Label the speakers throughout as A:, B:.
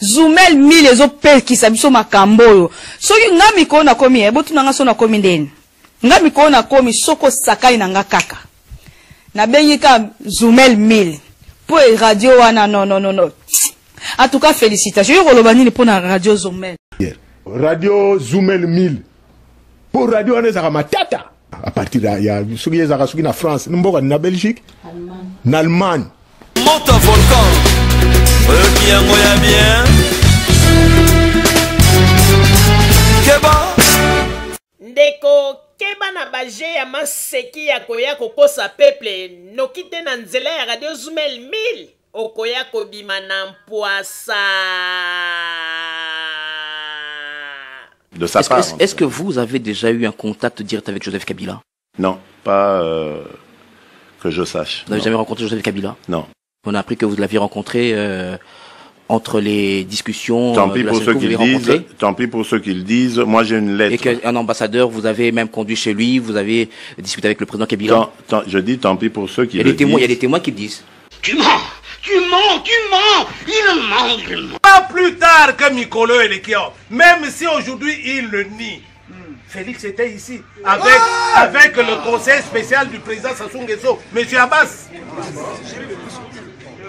A: Zumel 1000 ezopekisa biso makambo oyo. Soki nga mikolo nakomi, eh, botuna nga so nakomi ndeni. Nga mikolo nakomi soki osakani na nga kaka. Nabengi ka Zumel 1000. Po e radio wana non non non non. En tout cas félicitations. Yo koloba nini pona radio Zumel?
B: Radio Zumel 1000. Po radio wana ezaka matata. À partir ya, ya soki ezaka soki na France, mboka na Belgique, na Allemagne.
C: Moto volcan oyoki yango ya bien keba
D: Ndeko keba na ba jeux ya maseki ya koya kokosa peuple noki te na nzela ya radio zumel 1000 okoya kobima na mpuasa.
E: De sa
F: Est-ce
E: part,
F: est-ce,
E: en
F: est-ce
E: tout
F: que
E: cas.
F: vous avez déjà eu un contact direct avec Joseph Kabila?
E: Non, pas euh, que je sache.
F: Vous n'avez
E: Non.
F: jamais rencontré Joseph Kabila?
E: Non.
F: On a appris que vous l'aviez rencontré euh, entre les discussions
E: Tant
F: euh,
E: pis
F: de la
E: pour ceux
F: CENCO,
E: qui
F: vous
E: le
F: l'avez
E: disent.
F: rencontré.
E: Tant pis pour ceux qui le disent. Moi, j'ai une
F: Et
E: lettre.
F: qu'un ambassadeur vous avez même conduit chez lui, vous avez discuté avec le président Kabila.
E: Tant, tant, je dis tant pis pour ceux qui
F: Il y a
E: le
F: des témoins, il y a
E: disent.
F: des témoins qui le disent.
G: Tu mens Tu mens Tu mens Il ment, il ment.
H: Pas plus tard que Mikolo Elekio, même si aujourd'hui il le nie. Félix était ici avec, avec le conseil spécial du président Sassou Nguesso, M. Abbas.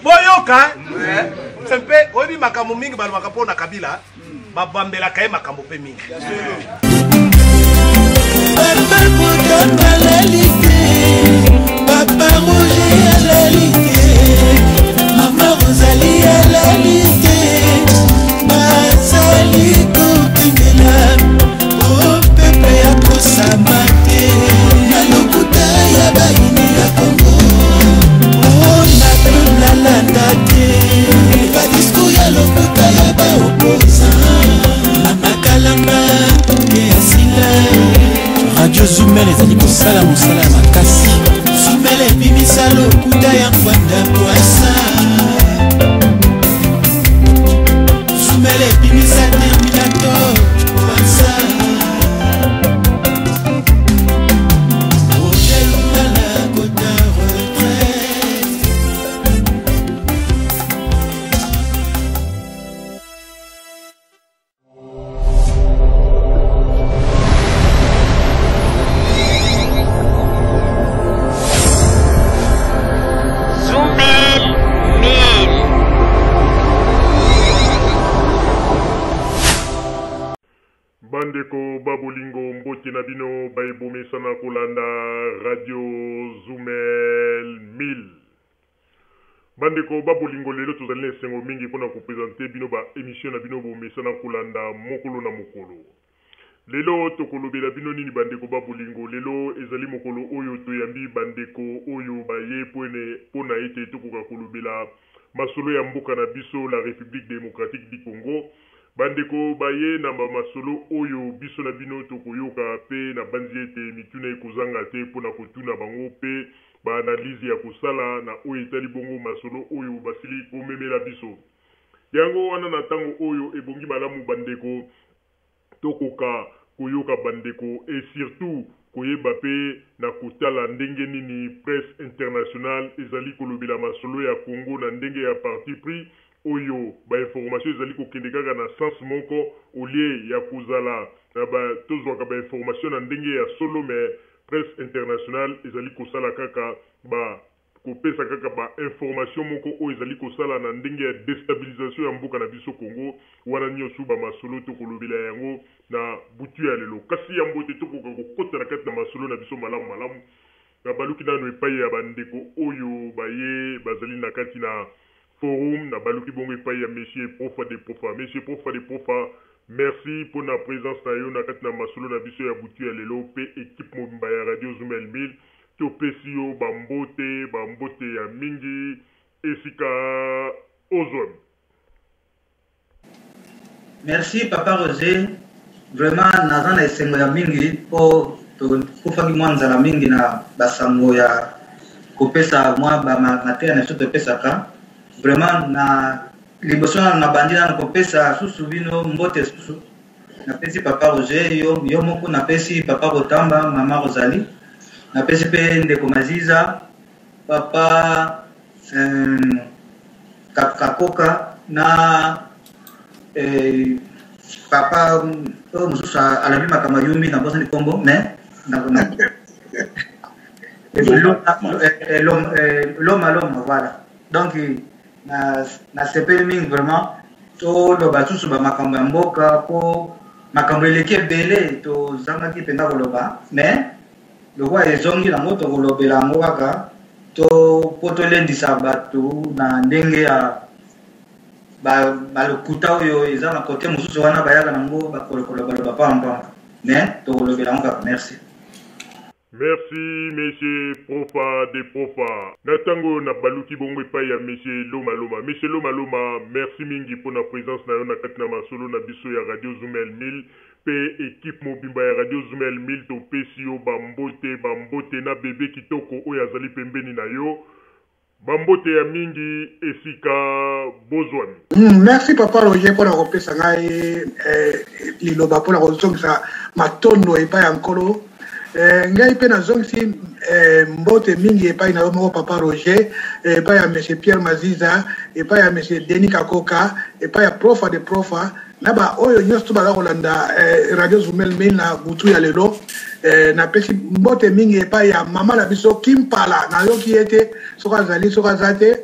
H: Boyoka, mpe oyebi makambo mingi balobaka mpo na Kabila, babambelaka ye makambo mpe mingi.
I: Papa Boudon alali te, Papa Roger alali te, Mama Rosalie alali te, bazali kokengela o pepe ya kosama te na lokuta ya bayini ya Kongo o na peuple alanda te ba discours ya lokuta ya ba opposant Mama Kalanga ke asila. Radio Zumel ezali kosala mosala ya makasi. Zumel ebimisa lokuta ya Ngbanda Poasa. Zumel ebimisa Terminator Poasa. Roger Lungala kota retraite.
D: Zumel 1000.
J: Bandeko ba bolingo mbote na bino baye bomesana kolanda radio Zumel 1000. Bandeko ba bolingo lelo tozali na esengo mingi mpona kopresente bino ba emission na bino bomesana kolanda mokolo na mokolo. Lelo tokolobela bino nini bandeko ba bolingo? Lelo ezali mokolo oyo toyambi bandeko oyo baye mpona ete tokoka kolobela masolo ya mboka na biso la République démocratique du Congo. Bandeko baye na ba masolo oyo biso na bino tokoyoka pe na banzi ete mituna ekozanga te mpona kotuna bango pe ba analyse ya kosala na oyo etali bongo masolo oyo basili komemela biso. Yango wana na tango oyo ebongi malamu bandeko tokoka koyoka bandeko et surtout koyeba pe na kotala ndenge nini presse internationale ezali kolobela masolo ya Congo na ndenge ya parti pris oyo ba information ezali kokende kaka na sens moko au lieu ya kozala na ba tozwaka ba information na ndenge ya solo mais presse internationale ezali kosala kaka ba kopesa kaka ba information moko oyo ezali kosala na ndenge ya destabilisation ya mboka na biso Congo. Wana nioso ba masolo tokolobela yango na butu ya lelo. Kasi yambo ete tokoka kokota na kati na masolo na biso malamu malamu, nabaluki nanu epai ya ba ndeko oyo baye bazali na kati na forum. Nabaluki bongo epai ya Monsieur Profa de Profa. Monsieur Profa de Profa, merci pona presence na yo na kati na masolo na biso ya butu ya lelo pe equipe mobimba ya Radio Zumel 1000 topesi yo ba mbote, ba mbote ya mingi esika ozwami.
K: Merci papa Roger, vraiment naza na esengo ya mingi po tokufaki mwa nzala mingi na basango ya kopesa mwa ba mateya na biso topesaka. Vraiment na liboso nanu nabandi nanu kopesa susu bino mbote susu. Napesi papa Roger yo, yo moko, napesi papa Botamba, mama Rosalie, napesi pe ndeko Maziza, papa Kakoka na eh, papa oyo mosusu alobi makambo ya yumbi nabosani nkombo mais loma loma voilà donc nasepeli mingi vraiment toloba susu bamakambo ya mboka mpo makambo eleki ebele tozangaki mpenza koloba mais lokola ezongi yango tokolobela yango kaka to mpo tolendisa bato na ndenge ya balokuta oyo eza na kote mosusu wana bayaka nango bakolokoloba pamba mais tokolobela yango kaka merci.
J: Merci monsieur profa de profa. Na tango oyo na baluki bongo epayi ya monsieur Loma Loma. Monsieur Loma Loma, merci mingi pona presence na yo na kati na masolo na biso ya Radio Zumel 1000 pe equipe mobimba ya Radio Zumel 1000 topesi yo ba mbote, ba mbote na bebe kitoko oyo azali pembeni na yo. Ba mbote ya mingi esika bozwami.
L: Merci papa Roger pona kopesa ngai eh, liloba pona kozongisa matondo epai ya Nkolo. Eh, ngai mpe nazongisi eh, mbote mingi epai na yo moko papa Roger, eh, epai ya monsieur Pierre Maziza, epai ya monsieur Denis Kakoka, epai ya Profa de Profa na ba oyo nyonso to baza kolanda eh, radio Zumel Mail na butu ya lelo. Eh, napesi mbote mingi epai ya mama na biso Kimpala, nayoki ye te soki azali soki aza te,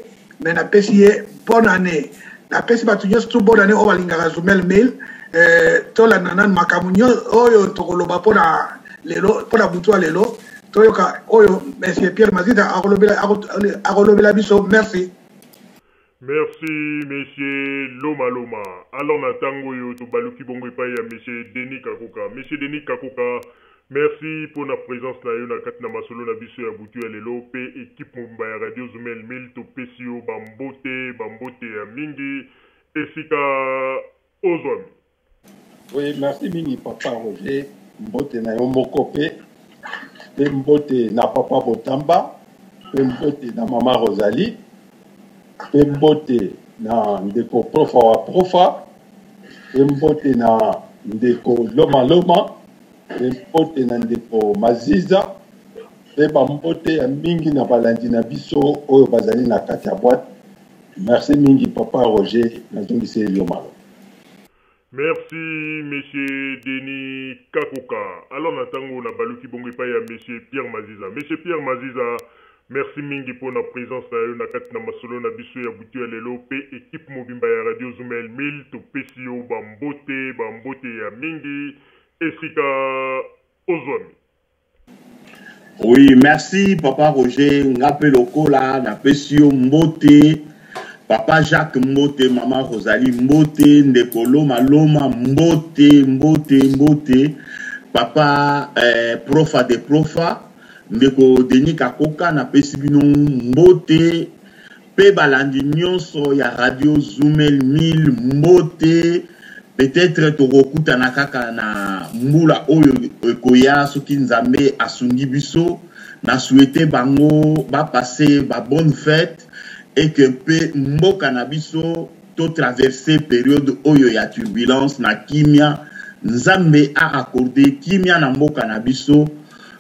L: me napesi ye bonne année. Napesi bato nyonso tu bonne année oyo balingaka Zumel Mail. Eh, tolanda nanu makambo oyo tokoloba mpona lelo, mpona butu ya lelo. Toyoka oyo monsieur Pierre Mazita akolobela, akolobela biso. Merci.
J: Merci monsieur Loma Loma. Alors na tango oyo tobaluki bongo epai ya monsieur Denis Kakoka. Monsieur Denis Kakoka, merci pona presence na yo na kati na masolo na biso ya butu ya lelo pe equipe mobimba ya Radio Zumel 1000 topesi yo ba mbote, ba mbote ya mingi esika ozwami.
M: Oui, merci mingi papa Roger, mbote na yo moko pe pe mbote na papa Botamba, pe mbote na mama Rosalie, pe mbote na ndeko Profa wa Profa, pe mbote na ndeko Loma Loma, pe mbote na ndeko Maziza, pe ba mbote ya mingi na balandi na biso oyo bazali na kati ya boîte. Merci mingi papa Roger, nazongiseli yo maloba.
J: Merci monsieur Denis Kakoka. Alors na tango na baluki bongo epai ya monsieur Pierre Maziza. Monsieur Pierre Maziza, merci mingi pona presence na yo na kati na masolo na biso ya butu ya lelo pe equipe mobimba ya Radio Zumel 1000 topesi yo ba mbote, ba mbote ya mingi esika ozwami.
N: Oui, merci papa Roger, nga pe lokola napesi yo mbote, papa Jacques mbote, maman Rosalie mbote, ndeko Loma Loma mbote, mbote, mbote, papa eh, Profa de Profa, ndeko Denis Kakoka napesi bino mbote pe balandi nyonso ya radio Zumel 1000 mbote. Peut-être tokokutana kaka na mbula oyo ekoya soki Nzambe asungi biso. Na souhaiter bango ba passer ba bonne fête et que pe mboka na biso to traverser periode oyo ya turbulence na kimia. Nzambe a accorder kimia na mboka na biso.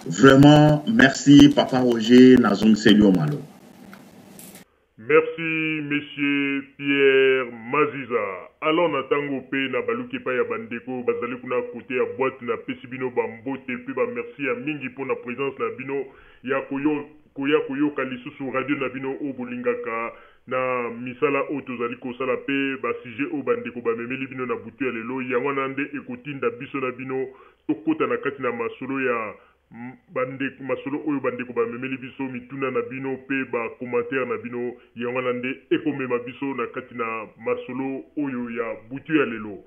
N: Vraiment merci papa Roger, nazongiseli yo maloba.
J: Merci monsieur Pierre Maziza. Alors na tango pe na baluki epai ya ba ndeko bazali kuna cote ya boite na pesi bino ba mbote pe ba merci ya mingi pona presence na bino ya koya koyoka lisusu radio na bino oyo bolingaka na misala oyo tozali kosala pe ba sujet oyo ba ndeko ba memeli bino na butu ya lelo. Yango wana nde ekotinda biso na bino tokota na kati na masolo ya Bandeko, masolo oyo bandeko bamemeli biso, mituna na bino pe ba commentaires na bino, yango wana nde ekomema biso na kati na masolo oyo ya butu ya lelo.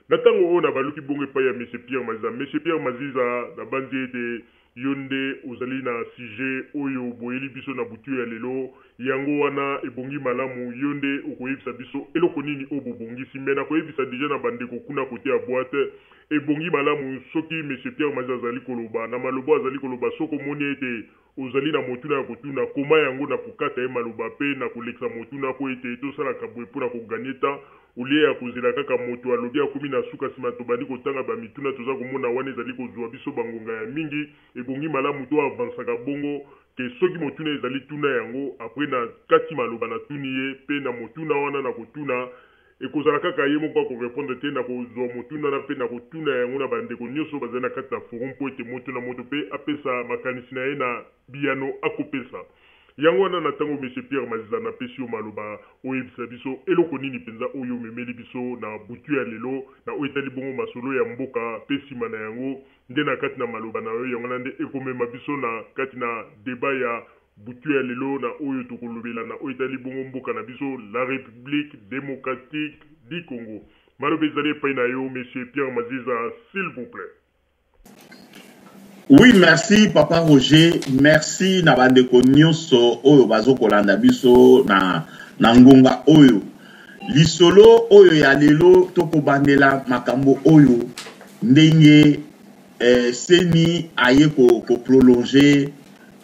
J: Na tango oyo nabaluki bongo epayi ya Monsieur Pierre Maziza. Monsieur Pierre Maziza, nabanzi ete yo nde ozali na sujet oyo boyeli biso na butu ya lelo, yango wana ebongi malamu yo nde okoyebisa biso eloko nini oyo bobongisi. Mais nakoyebisa dejà na bandeko kuna cote ya boite, Ebongi malamu soki Monsieur Pierre Maziz azali koloba, na maloba oyo azali koloba, soki omoni ete ozali na motuna ya kotuna, koma yango na kokata ye maloba mpe na kolekisa motuna mpo ete tosalaka boye mpo na ko gagner temps au lieu ya kozela kaka moto alobi akomi na suka sima tobandi kotanga ba mituna toza komona wana ezali kozua biso ba ngonga ya mingi. Ebongi malamu to avancaka bongo que soki motuna ezali tuna yango après na kati maloba natuni ye mpe na motuna wana nakotuna. Ekozala kaka ye moko ako repondre te, nakozua motuna na mpe nakotuna yango na ba ndeko nioso bazali na kati na forum mpo ete moto na moto mpe apesa makanisi na ye na biyano akopesa. Yango wana na tango Monsieur Pierre Maziza napesi yo maloba oyebisa biso eloko nini penza oyo omemeli biso na butu ya lelo na oyo etali bongo masolo ya mboka mpe sima na yango nde na kati na maloba na yo yango wana nde ekomema biso na kati na debat ya Butu ya lelo na oyo tokolobela na oyo etali bongo mboka na biso la Republique democratique du Congo. Maloba ezali epai na yo monsieur Pierre Maziza s'il vous plait.
N: Oui merci papa Roger, merci na bandeko nyonso oyo bazo kolanda biso na, na ngonga oyo. Lisolo oyo ya lelo tokobandela makambo oyo ndenge eh, CENI aye ko, ko prolonger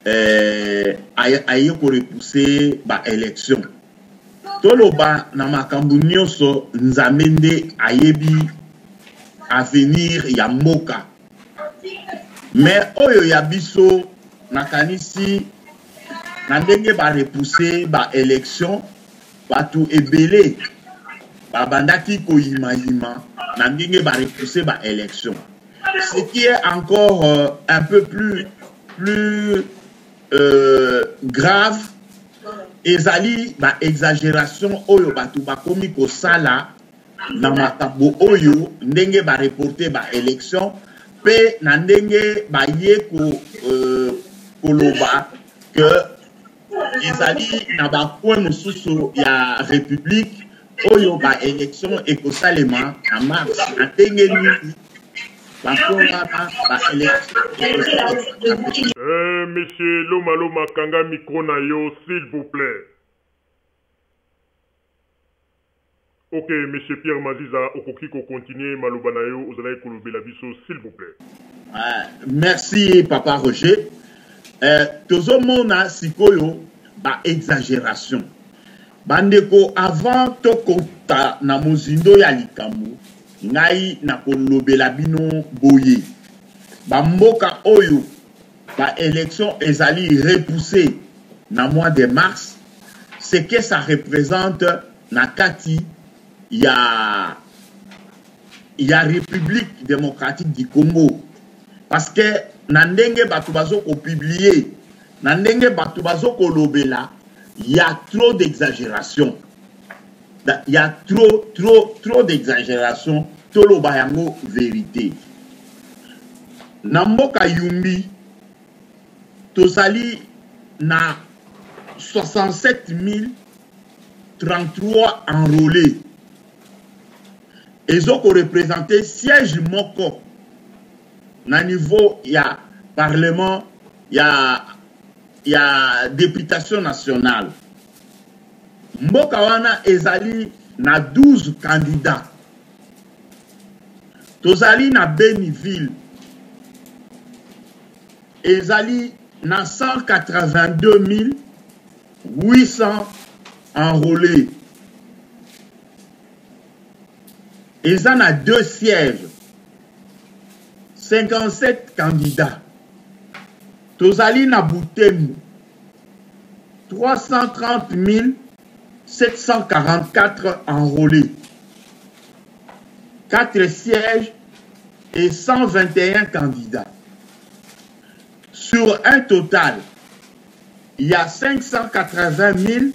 N: eh, aye, aye ko repousser ba election. Toloba na makambo nyonso Nzambe nde ayebi avenir ya mboka. Mais oyo ya biso nakanisi na ndenge ba repousser ba election bato ebele babandaki koyimayima na ndenge ba repousser ba election. Ce qui est encore euh, un peu plus plus euh, grave ezali ba exagération oyo bato bakomi kosala na makambo oyo ndenge ba reporter ba élection mpe na ndenge baye ko, euh, koloba que ezali na ba coin mosusu ya république oyo ba élection ekosalema na mars na ndenge nini ba coin wana ba élection ekosalema.
J: Euh, monsieur Loma Loma kanga micro na yo s'il vous plaît. Ok monsieur Pierre Maziza okoki ko continuer maloba na yo ozalaki kolobela biso s'il vous plait.
N: Uh, merci papa Roger. Uh, tozomona sikoyo ba exagération. Bandeko avant tokota na mozindo ya likambo ngai nakolobela bino boye bamboka oyo ba élection ezali repoussé na mois de mars ce que ça représente na kati ya ya République démocratique du Congo parce que na ndenge bato bazo ko publier na ndenge bato bazo kolobela ya trop d'exagération ya trop trop trop d'exagération toloba yango vérité na mboka Yumbi tozali na 67 033 enrôlés ezo ko représenter siège moko na niveau ya parlement ya ya députation nationale mboka wana ezali na 12 candidats tozali na Beni ville ezali na 182 800 enrôlés eza na deux sièges 57 candidats tozali na Butembo 330 744 enrôlés 4 sièges et 121 candidats. Sur un total, il y a 580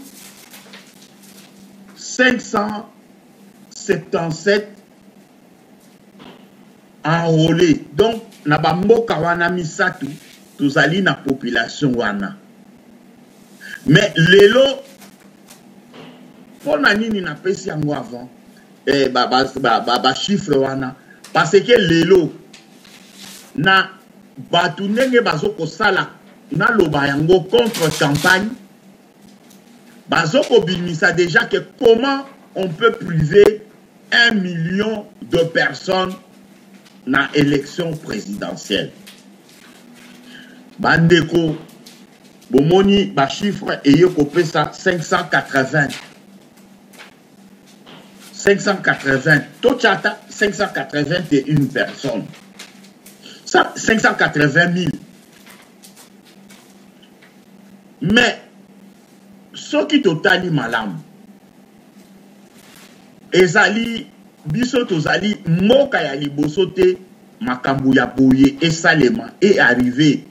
N: 577 enrôlés. Donc, na bamboka wana misatu, tozali na population wana. Mais lelo, mpo na nini napesi yango avant eh, ba, ba, ba, ba, ba chiffre wana parce que lelo na bato ndenge bazo kosala naloba yango contre campagne bazo kobimisa déjà que comment on peut priver un million de personnes na élection présidentielle bandeko bomoni bachiffre eye kopesa 580 580 totya ata 581 personnes 580 000 mais soki totali malamu Ezali biso tozali mboka ya liboso te makambo ya boye esalema e arrive.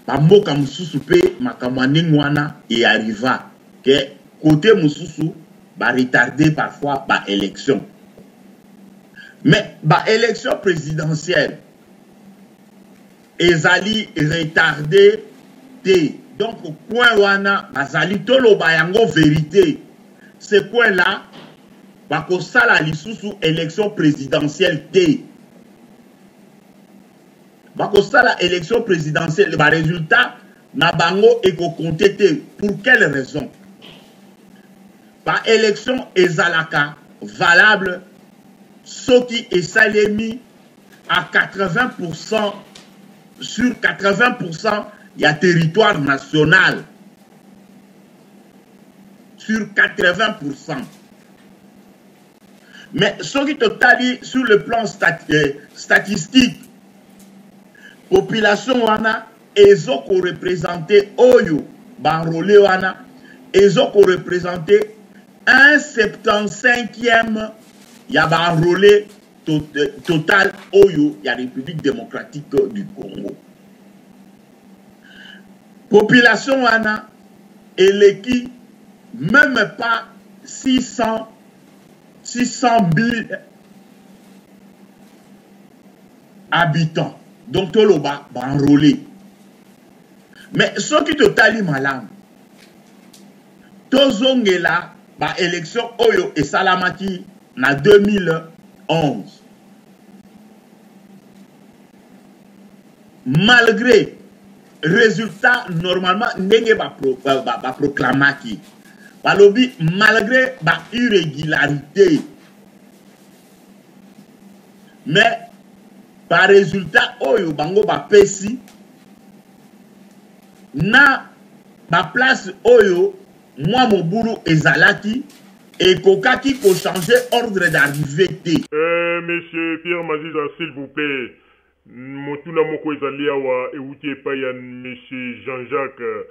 N: Ba mboka mosusu pe makambo ya ndenge wana e arriva ke cote mosusu ba retarder parfois ba elections. Mais ba elections presidentielles ezali retarde te donc coin wana bazali toloba yango verite ce coin là bakosala lisusu election presidentielle te bakosala election presidentielle ba resultat na bango ekokonte te pour quelle raison ba election ezalaka valable soki esalemi à 80% sur 80% ya territoire national sur 80%. Mais soki totali sur le plan stat, euh, statistique population wana ezo ko représenter oyo ba enrôler wana ezo ko représenter 1 75e ya ba enrôler total oyo ya Republique democratique du Congo. Population wana eleki meme pas 600 600 000 habitants. Donc toloba ba enrôler. Mais soki totali malamu tozongela ba election oyo esalamaki na 2011 malgré résultat normalement ndenge baproclamaki ba, ba balobi malgré ba irrégularité mais ba résultat oyo bango bapesi na ba place oyo mwa mobulu ezalaki ekokaki ko changer ordre d'arrivee te.
J: Eh monsieur Pierre Maziza s'il vous plait motuna moko ezali awa ewuti epai ya monsieur Jean Jacques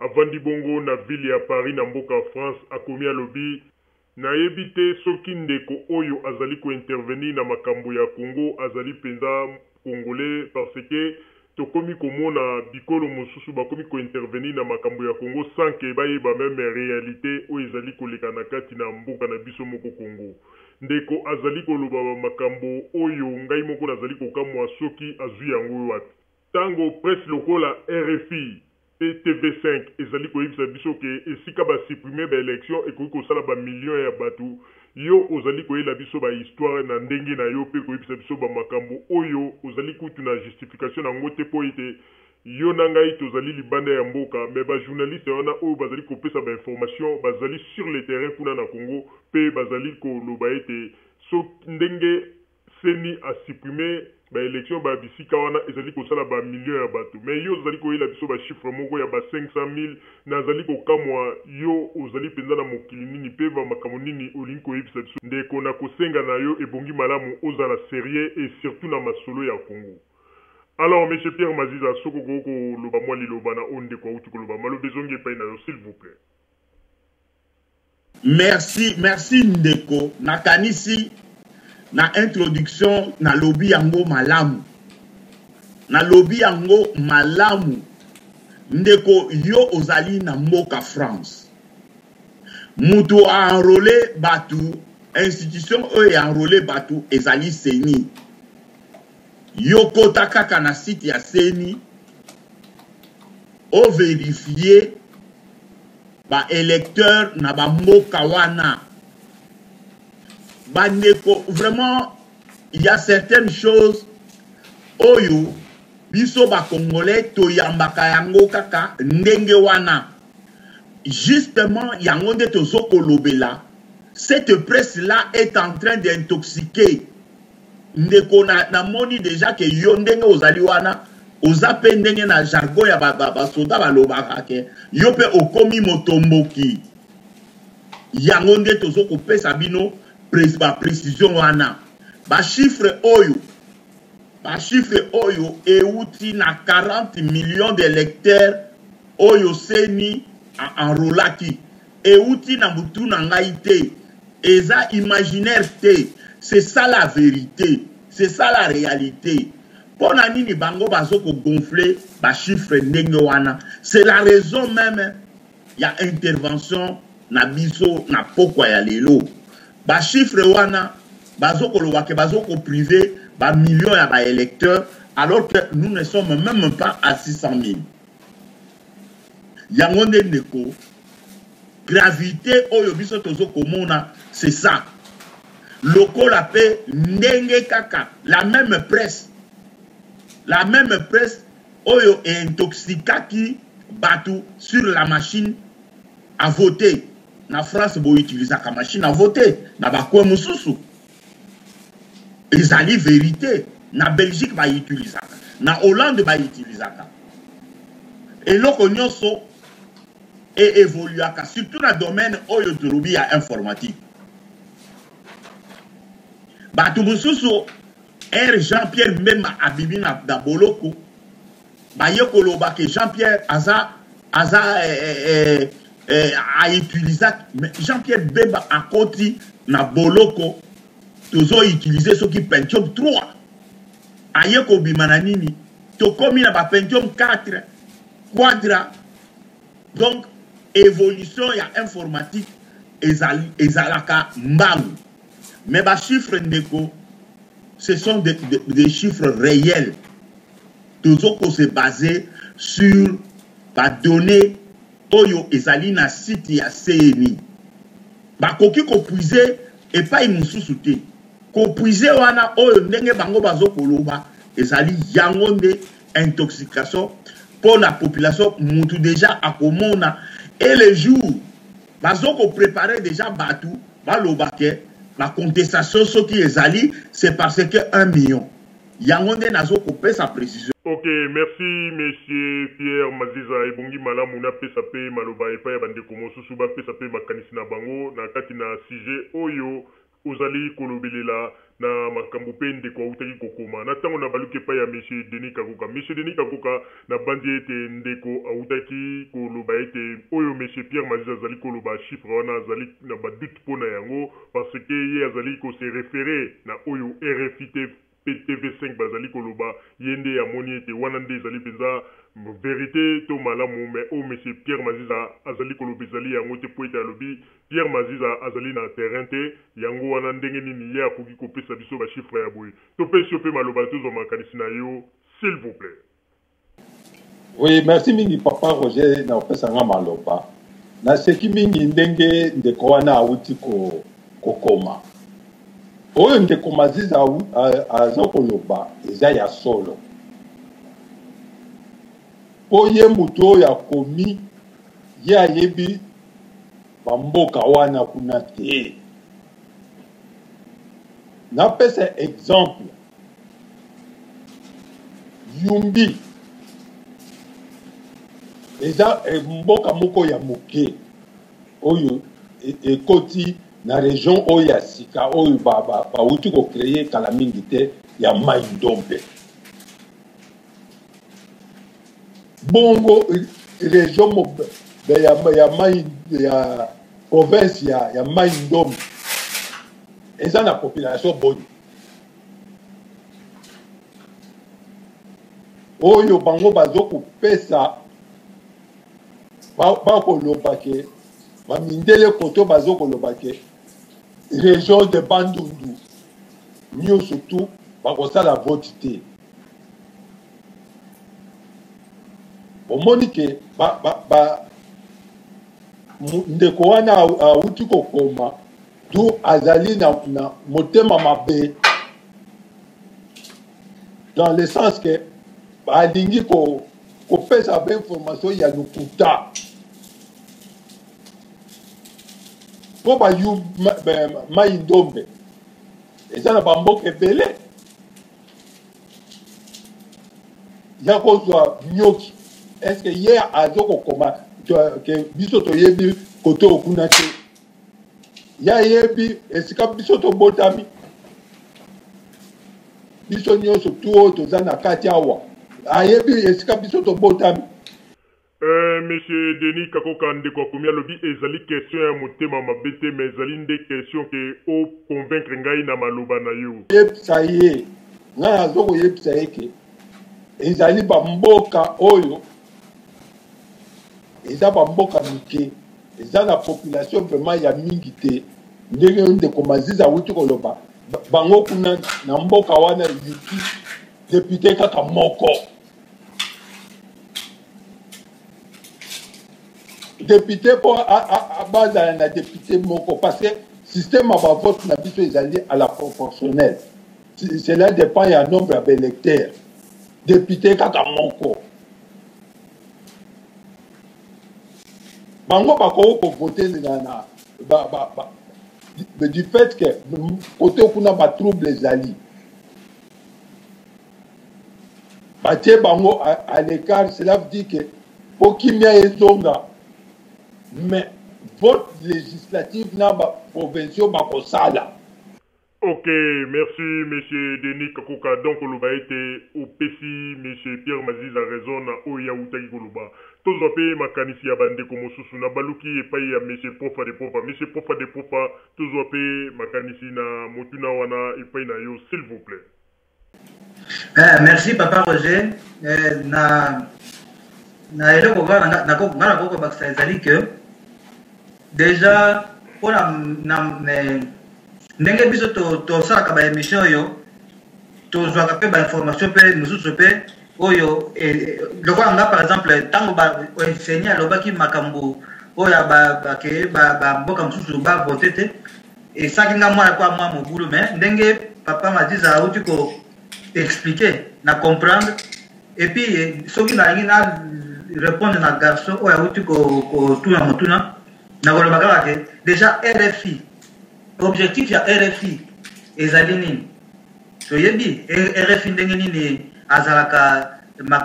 J: avandi bongo na ville ya Paris na mboka France akomi alobi Nayebi te soki ndeko oyo azali ko intervenir na makambo ya Congo azali penza congolais parce que tokomi komona bikolo mosusu bakomi ko intervenir na makambo ya Congo sans que bayeba meme realite oyo ezali koleka na kati na mboka na biso moko Congo. Ndeko azali koloba ba makambo oyo ngai moko nazali kokamwa soki azui yango wapi. Tango presse lokola rfi pe TV 5 ezali koyebisa biso ke esika ba supprimer ba elections ekoki kosala ba millions ya batu, yo ozali koyela biso ba histoires na ndenge na yo pe koyebisa biso ba makambo oyo ozali kutu na justification na yango te po ete yo na ngai tozali libanda ya mboka mais ba journalistes wana oyo bazali kopesa ba informations bazali sur le terrain kuna na Congo pe bazali koloba ete soki ndenge Ceni a supprimer ba elections ba bisika wana ezali kosala ba millions ya batu mais yo ozali koyela biso ba chiffres moko ya ba 500.000 nazali kokamwa yo ozali penza na mokili nini pe ba makambo nini olingi koyebisa biso ndeko nakosenga na yo ebongi malamu ozala serieux et surtout na masolo ya Congo alors monsieur Pierre Maziza soki okoki koloba mwa liloba na oyo ndeko awuti koloba maloba ezongi epai na yo s'il vous plait.
N: Merci, merci ndeko. Nakanisi na introduction nalobi yango malamu. Nalobi yango malamu. Ndeko yo ozali na mboka France. Mutu a enrôler batu, institution oyo ya enrôler batu ezali CENI. Yo kota kaka na site ya CENI o verifier ba electeurs na ba mboka wana ba ndeko vraiment il y a certaines choses oyo biso ba congolais toyambaka yango kaka ndenge wana justement yango nde tozo kolobela cette presse là est en train d'intoxiquer Ndeko na na moni dejà ke yo ndenge ozali wana oza pe ndenge na jargon ya ba, ba, ba soda balobaka ke yo pe okomi motomboki. Yango nde tozo kopesa bino pres, ba precision wana. Ba chiffres oyo ba chiffres oyo euti na 40 millions d'electeurs oyo CENI a enrolaki. Euti na mutu na ngai te. Eza imaginaire te, c'est ça la verite, c'est ça la realite. Pona nini bango bazo ko gonfler ba chiffres ndenge wana? C'est la raison meme ya intervention na biso na pokwa ya lelo. Ba chiffres wana bazo koloba ke bazo ko priver ba millions ya ba electeurs alors que nous ne sommes meme pas à 600 000. Yango nde ndeko gravite oyo biso tozo komona c'est ça. Lokola pe ndenge kaka la meme presse la meme presse oyo e intoxikaki batu sur la machine à voter. Na France bo utilisaka machine à voter na ba coin mosusu. Ezali verite. Na Belgique ba utilisaka, na Hollande ba utilisaka. Eloko nyonso e evoluaka surtout na domaine oyo tolobi ya informatique. Bato mosusu R Jean Pierre Mbemba abimi na, na boloko baye koloba ke Jean Pierre aza aza eh, eh, eh, eh, a utilisa mais Jean Pierre Bemba akoti na boloko tozo utiliser soki Pentium 3 aye kobima na nini tokomi na ba Pentium 4 Quadra donc evolution ya informatique ezali ezalaka mbangu mais ba chiffres ndeko ce sont des, des, des chiffres réels tozo ko se baser sur ba données oyo ezali na site ya CNI bakoki ko puiser epai mosusu te ko puiser wana oyo ndenge bango bazo koloba ezali yango nde intoxication mpo na population mutu deja akomona et le jour bazo ko preparer deja batu baloba ke ba contestation soki ezali c'est parce que 1 million yango nde nazo kopesa precision.
J: Ok merci monsieur Pierre Maziza ebongi malamu napesa pe maloba epai ya bandeko mosusu bapesa pe makanisi na bango na kati na sujet oyo Ozali kolobelela na makambo pe ndeko awutaki kokoma. Na tango nabaluki epai ya Monsieur Denis Kakoka. Monsieur Denis Kakoka, nabanzi ete ndeko awutaki koloba ete oyo Monsieur Pierre Maziza azali koloba chiffre wana azali na ba doutes po na yango parce que ye azali ko se referer na oyo rfi te pe TV 5 bazali koloba, ye nde amoni ete wana nde ezali penza verite to malamu, mais oyo monsieur Pierre Maziza azali koloba ezali yango te po ete alobi Pierre Maziza azali na terrain te, yango wana ndenge nini ye akoki kopesa biso ba chiffres ya boye? Topesi yo pe maloba tozwa makanisi na yo s'il vous plait.
M: Oui, merci mingi papa Roger na kopesa nga maloba. Naseki mingi ndenge ndeko wana awuti ko kokoma. Oyo ndeko Maziza aza koloba eza ya solo. Po ye moto oyo akomi ye ayebi bamboka wana kuna te. Napesa exemple Yumbi eza eh, mboka moko ya moke oyo e, ekoti na region oyo ya sika oyo bauti ba, ba kocreye kala mingi te ya mai ndombe bongo region ya, ya mai ya province ya, ya mai ndombe eza na population boni oyo bango bazo kopesa bakoloba ke bamindele koto bazo koloba ke region de bandundu nyonso tu bakosala vote te omoni ke ba, ba, ba, ndeko wana awuti kokoma du azali na, na motema mabe dans le sens que alingi ko kopesa ba information ya lokuta mpo bayu mai ndombe eza na bamboka ebele ya kozwa nyoki estce ye azo kokoma ke biso toyebi kote okuna te ye ayebi esika biso tobotami biso nyonso tu oyo toza na kati awa ayebi esika biso tobotami.
J: Euh, monsieur Denis Kakoka ndeko akomi alobi ezali question ya motema mabe te mais ezali nde question ke o convaincre ngai na maloba na yo.
M: Yebisa ye, ngai nazo koyebisa ye ke ezali ba mboka oyo eza ba mboka mike, eza na population vraiment ya mingi te, ndenge ndeko Maziza awuti koloba bango kuna na mboka wana eliki depute kaka moko. Depute mpo bazala na depute moko parce que système ya bavote na biso ezali à la proportionnelle, cela dépend ya nombre ya baélecteur. Depute kaka moko, bango bakoki kovote na, na ba, ba, ba, du fait que kote kuna batrouble ezali, batie bango à l'écart. Cela veut dire que po kimia ezonga, mais vote législative na ba provinciaux bakosala.
J: Ok, merci monsieur Denis Kakoka. Donc oloba ete opesi monsieur Pierre Maziza raison na oyo ye awutaki koloba. Tozwa pe makanisi ya ba ndeko mosusu. Nabaluki epayi ya monsieur Profa de Profa. Monsieur Profa de Profa, tozwa pe makanisi na motuna wana epayi na yo s'il vous plait.
K: Eh, merci papa Roger. Eh, na na eloko nga nakoki kobakisa ezali que déjà mpona na, na, ndenge biso tosalaka to baémission oyo, tozwaka mpe bainformation mpe mosusu mpe oyo eh, eh, lokola nga par exemple ntango baenseigne alobaki makambo oyo bake bamboka mosusu bavote te, esalaki nga mwana kwa mwa mobulu. Mais ndenge papa Maziza auti ko expliquer, na comprendre. Et puis eh, soki nalingi na répondre na garçon oyo auti kotuna motuna, nakoloba kaka ke déjà RFI, objectif ya RFI ezali nini? Toyebi RFI ndenge nini azalaka,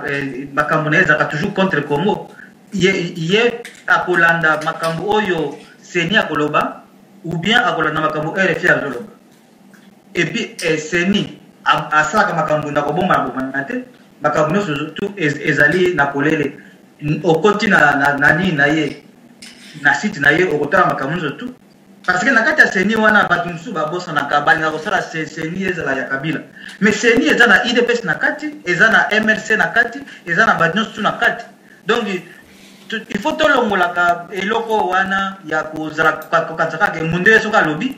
K: eh, makambo na ye ezalaka toujours contre Congo. Ye, ye akolanda makambo oyo CENI akoloba ou bien akolanda makambo RFI azoloba? Et puis eh, CENI asalaka makambo na kobombana bombana te, makambo nyonso tu ezali na polele. Okoti na, na, na nini na ye, na site na ye, okotala makambo nyonso tu, parce que na kati ya CENI wana bato mosusu babosanaka, balingaka kosala CENI ezala ya Kabila, mais CENI eza na UDPS na kati, eza na MLC na kati, eza na bato nyonso tu na kati. Donc il faut tolongolaka eloko wana ya kozala kokanisa kaka mundele soki alobi,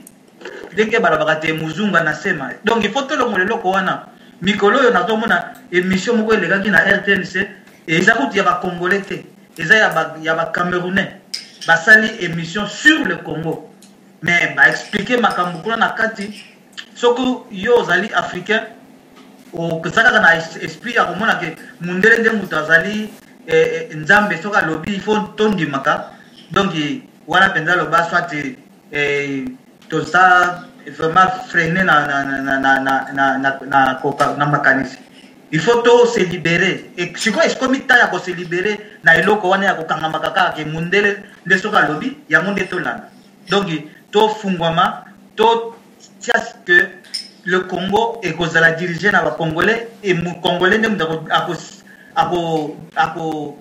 K: ndenge balobaka te muzungu anasema. Donc il faut tolongola eloko wana. Mikolo oyo nazomona émission moko elekaki na RTNC, eza kutu ya bacongolais te, eza ya bacamerounais, basali émission sur le Congo, mais baexplike makambo kuna na kati. Soki yo ozali africain, oza kaka na esprit ya komona ke mundele nde moto azali eh, eh, nzambe, soki alobi il faut tondimaka. Donc wana mpenza aloba soit eh, toza vraiment freine na, na, na, na, na, na, na, na, na, na, na makanisi. Il faut to se libérer. Et sikoyo ekomi temps ya ko se libérer na eloko wana ya kokangamaka kaka ke mundele nde soki alobi yango nde tolanda. Donc tofungwama, totia que le Congo ekozala dirigé na bacongolais, et congolais nde moto ako, ako, ako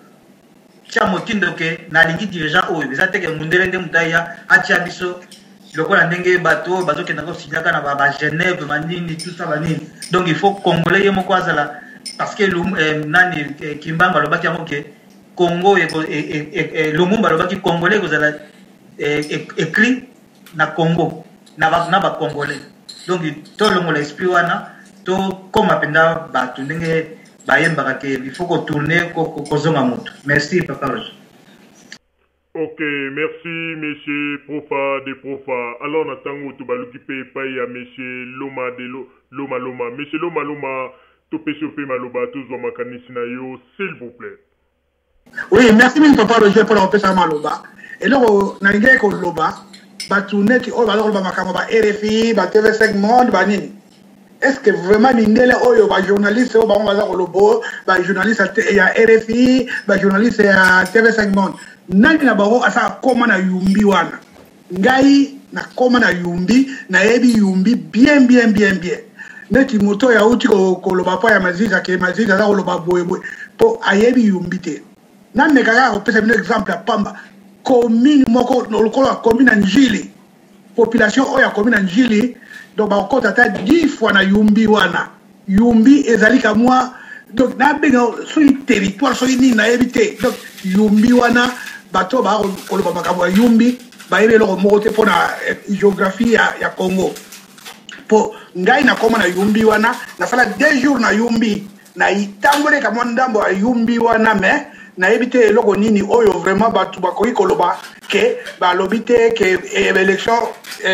K: tia motindo ke nalingi dirigeant oyo. Eza te ke mundele nde moto aya atia biso lokola ndenge bato oyo bazokenda kosignaka na ba Genève, banini, tout ça, banini. Donc il faut congolais ye moko azala, parce que eh, nani eh, Kimbangu alobaki yango ke Congo eh, eh, eh, Lumumba alobaki congolais ekozala eh, écrit na Congo na ba, na ba congolais. Donc tolongola esprit wana, tokóma mpenza bato ndenge bayembaka ke il faut kotourne kozonga moto. Merci papa Roger.
J: Ok, merci monsieur Profa de Profa. Alors na tango tobaluki pe epai ya monsieur Loma de Lo, Loma Loma. Monsieur Loma Loma, topesi yo pe maloba, tozwa makanisi na yo s'il vous plaît.
L: Oui, merci mingi papa Roger mpona kopesa maloba. Eloko nalingaki koloba, bato neti oyo baza koloba makambo ba RFI, ba TV5 Monde, banini, est ce que vraiment mindele oyo bajournaliste oyo bango baza koloba, bajournaliste ya RFI, bajournaliste ya TV5 Monde, nani na bango asa akoma na yumbi wana? Ngai nakoma na yumbi, nayebi yumbi bien bien bien bien. Neti moto oyo auti koloba mpo ya Maziza ke Maziza aza koloba boye boye mpo ayebi yumbi te. Nameka kaka kopesa bino exemple ya pamba, commune moko lokola commune ya Ndjili, population oyo ya commune ya Ndjili, donc bakokota ata 10 fois na Yumbi wana. Yumbi ezali ka mwa, donc nabenga soki territoire soki nini nayebi te. Donc Yumbi wana, bato oyo baya koloba makambo ya Yumbi bayebi eloko moko te mpo na geographie ya Congo. Mpo ngai nakoma na Yumbi wana, nasala 2 jours na Yumbi, Naitamboli ka mwa ndambo ya Yumbi wana, mais nayebi te eloko nini oyo vraiment batu bakoki koloba ke balobi te ke election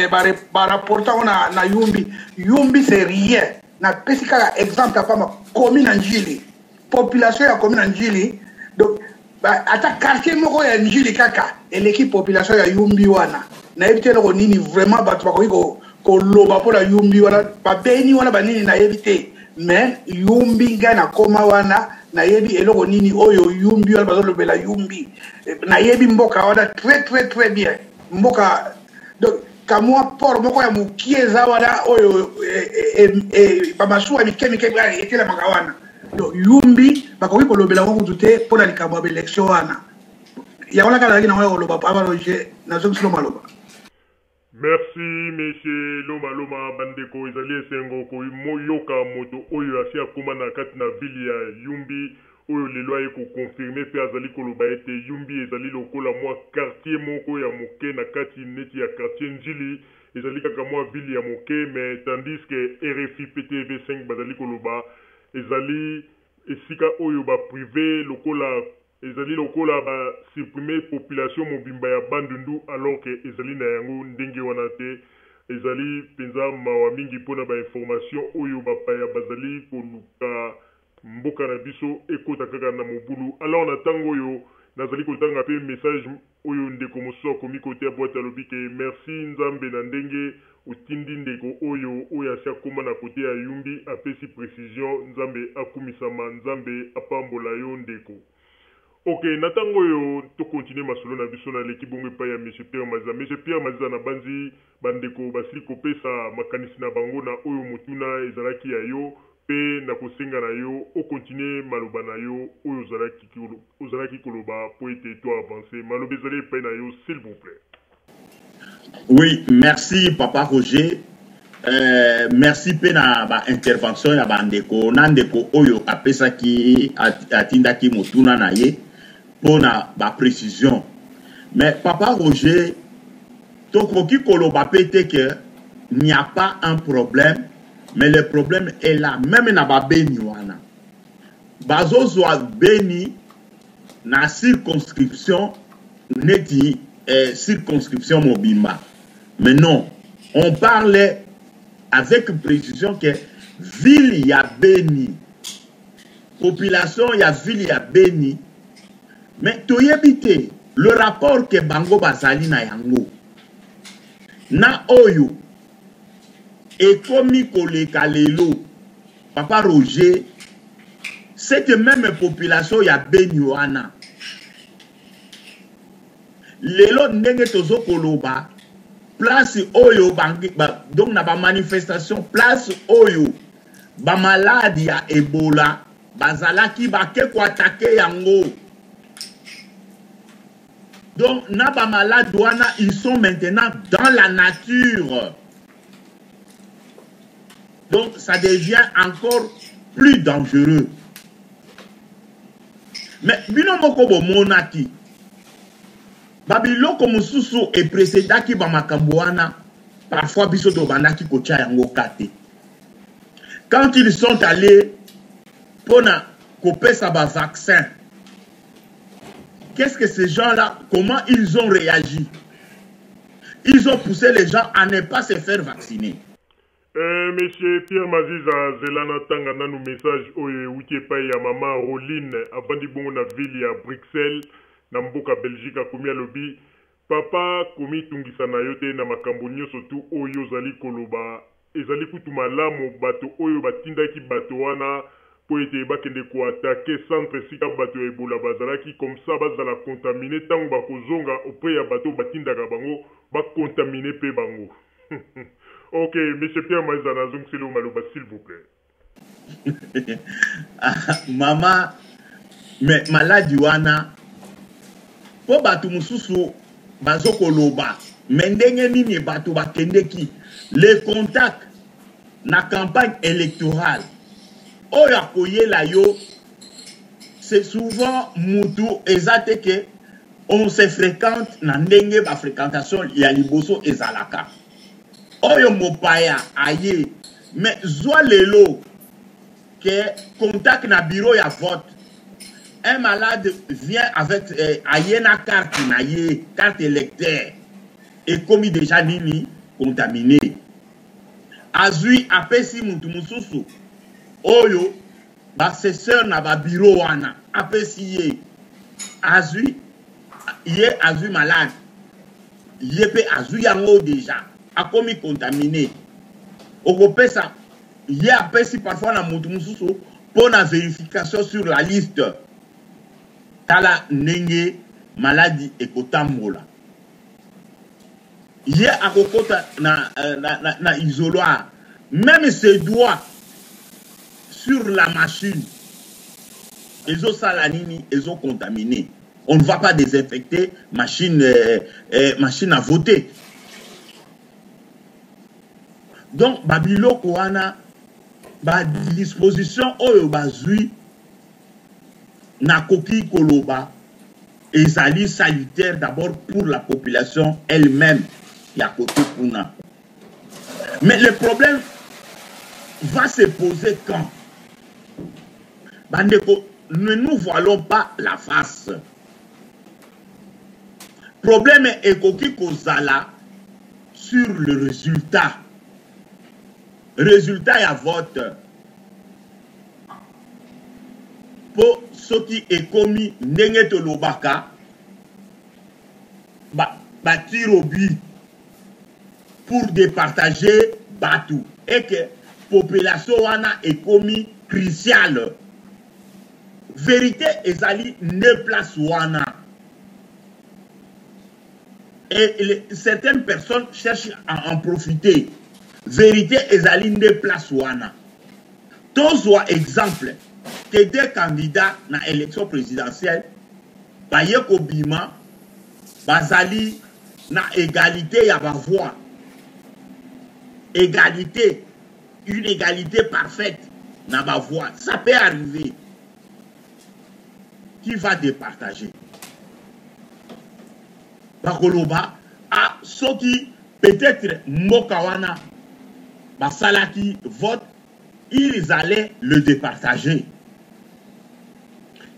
L: ba rapporter yango na Yumbi. Yumbi c'est rien. Napesi kaka exemple ya pamba, commune ya Ndjili, population ya commune ya Ndjili, donc ata quartier moko ya Ndjili kaka eleki population ya Yumbi wana. Nayebi te eloko nini vraiment bato bakoki koloba mpo na Yumbi wana, babeni wana banini nayebi te, mais Yumbi ngai nakoma wana nayebi eloko nini oyo Yumbi wana bazolobela Yumbi. Nayebi mboka wana très très très bien, mboka donc kamwa port moko ya mokie eza wana oyo bamasuwa mike mike etelemaka wana. Donc Yumbi bakoki kolobela yango kutu te mpo na likambo ya baelection wana. Yango naka nazalaki nango ya koloba, Papa Roger, nazongisi lo maloba.
J: Merci monsieur Loma Loma, bandeko ezali esengo koyoka moto oyo asi akoma na kati na ville ya Yumbi oyo lelo aye ko confirmer pe azali koloba ete Yumbi ezali lokola mwa quartier moko ya moke na kati neti ya quartier Ndjili, ezali kaka mwa ville ya moke mais tandis que rfi pe TV5 bazali koloba ezali esika oyo ba prive lokola ezali lokola ba supprimer population mobimba ya Bandundu alors que ezali na yango ndenge wana te. Ezali penza mawa mingi pona ba informations oyo bapaya bazali koluka mboka na biso ekota kaka na mobulu. Alors na tango oyo nazali kotanga pe message oyo ndeko mosusu akomi kote ya boite alobi ke merci Nzambe na ndenge otindi ndeko oyo oyo asi akoma na kote ya Yumbi apesi precision Nzambe akumisama Nzambe apambola yo ndeko. Ok na tango oyo to continuer masolo na biso naleki bongo epayi ya Monsieur Pierre Maziza. Monsieur Pierre Maziza nabanzi ba ndeko basili kopesa makanisi na bango na oyo motuna ezalaki ya yo pe nakosenga na yo o continuer maloba na yo oyo ozalaki koloba po ete to avancer. Maloba ezali epayi na yo s'il vous plait.
N: Oui, merci papa Roger. Merci pe na ba intervention ya ba ndeko na ndeko oyo apesaki atindaki motuna na ye mpo na ba précision. Mais papa Roger, tokoki koloba pe te que n'y a pas un problème, mais le problème est là, même na ba Beni wana. Bazozwa Beni na circonscription neti circonscription mobimba. Mais non, on parle avec précision que ville ya Beni, population ya ville ya Beni, mais toyebi te le rapport que bango bazali na yango na oyo ekomi koleka lelo. Papa Roger, cette même population ya Beni wana lelo ndenge tozo koloba place oyo ba, ba, donc na ba manifestation place oyo ba malade ya Ebola bazalaki bake ko attaquer yango. Donc na ba malade wana ils sont maintenant dans la nature. Donc ça devient encore plus dangereux. Mais bino moko bomonaki ba biloko mosusu e précédaki ba makambo wana, parfois biso tobandaki kotia yango ka te. Quand ils sont allés pona kopesa ba vaccin, qu'est-ce que ces gens-là, comment ils ont réagi? Ils ont poussé les gens à ne pas se faire vacciner.
J: Monsieur Pierre Maziza, zela natanga nanu message oyo ewuti epai ya mama Roline, avandi bongo na ville ya Bruxelles na mboka Belgique. Akomi alobi, papa komitungisa na yo te na makambo nionso tout oyo ozali koloba, ezali kutu malamu bato oyo batindaki bato wana mpo ete bakende ko attaquer centre esika bato ya Ebola bazalaki, comme ça bazala contaminer tango bakozonga auprès ya bato oyo batindaka bango ba contaminer mpe bango. Ok, monsieur Pierre Maziza, nazongiseli yo maloba s'il vous plait.
N: Mama, mais maladi wana Mpo bato mosusu bazokoloba me ndenge nini bato bakendeki le contact na campagne électorale oyo akoyela yo c'est souvent mutu eza te ke on se fréquente na ndenge ba fréquentation ya liboso ezalaka oyo mopaya aye mais zwa lelo ke contact na bureau ya vote un malade vient avec eh, aye na carte na ye carte électeur ekomi déjà nini contaminé azwi apesi mutu mosusu oyo baassesseur na babiro wana apesi ye azwi ye azwi malade ye mpe azwi yango deja akomi contamine okopesa ye apesi parfois na motu mosusu mpo na verification sur la liste tala ndenge maladi ekotambola ye akokota na, euh, na, na, na isoloir même ses doigts sur la machine ezosala nini ezocontamine on ne va pas désinfecter machine, euh, euh, machine à voter donc babiloko wana badisposition oyo bazwi nakoki koloba ezali salutaire d'abord pour la population elle-même ya kote kuna mais le problème va se poser quand bandeko ne nous voilons pas la face problème ekoki kozala sur le résultat résultat ya vote po soki ekomi ndenge tolobaka ba, ba tir au but pour départager batu et que population wana ekomi cruciale verite ezali nde place wana et les, certaines personnes cherchent à en profiter verite ezali nde place wana Tozwa exemple que deux candidats na election presidentielle baye kobima bazali na egalite ya ba voix. Egalite, une egalite parfaite na ba voix. Ça peut arriver. Qui va départager? Bakoloba ah soki peut-être mboka wana basalaki vote ils allaient le départager.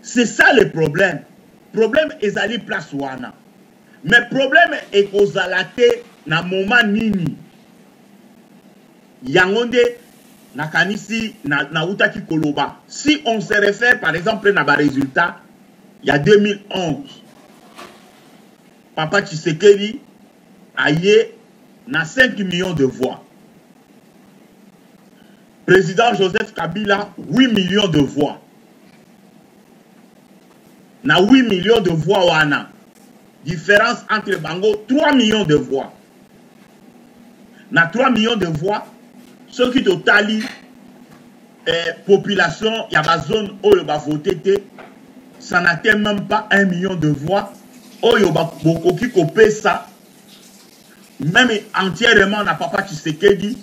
N: C'est ça le problème. Problème ezali place wana. Mais problème ekozala te na moment nini. Yango nde nakanisi na nautaki koloba si on se réfère par exemple na ba résultats ya 2011 papa Tshisekedi aye na 5 millions de voix Président Joseph Kabila 8 millions de voix na 8 millions de voix wana différence entre bango 3 millions de voix na 3 millions de voix soki totali eh, population ya bazone oyo bavote te ça n'atteint même pas 1 million de voix oyo bokoki kopesa même entièrement na papa Tshisekedi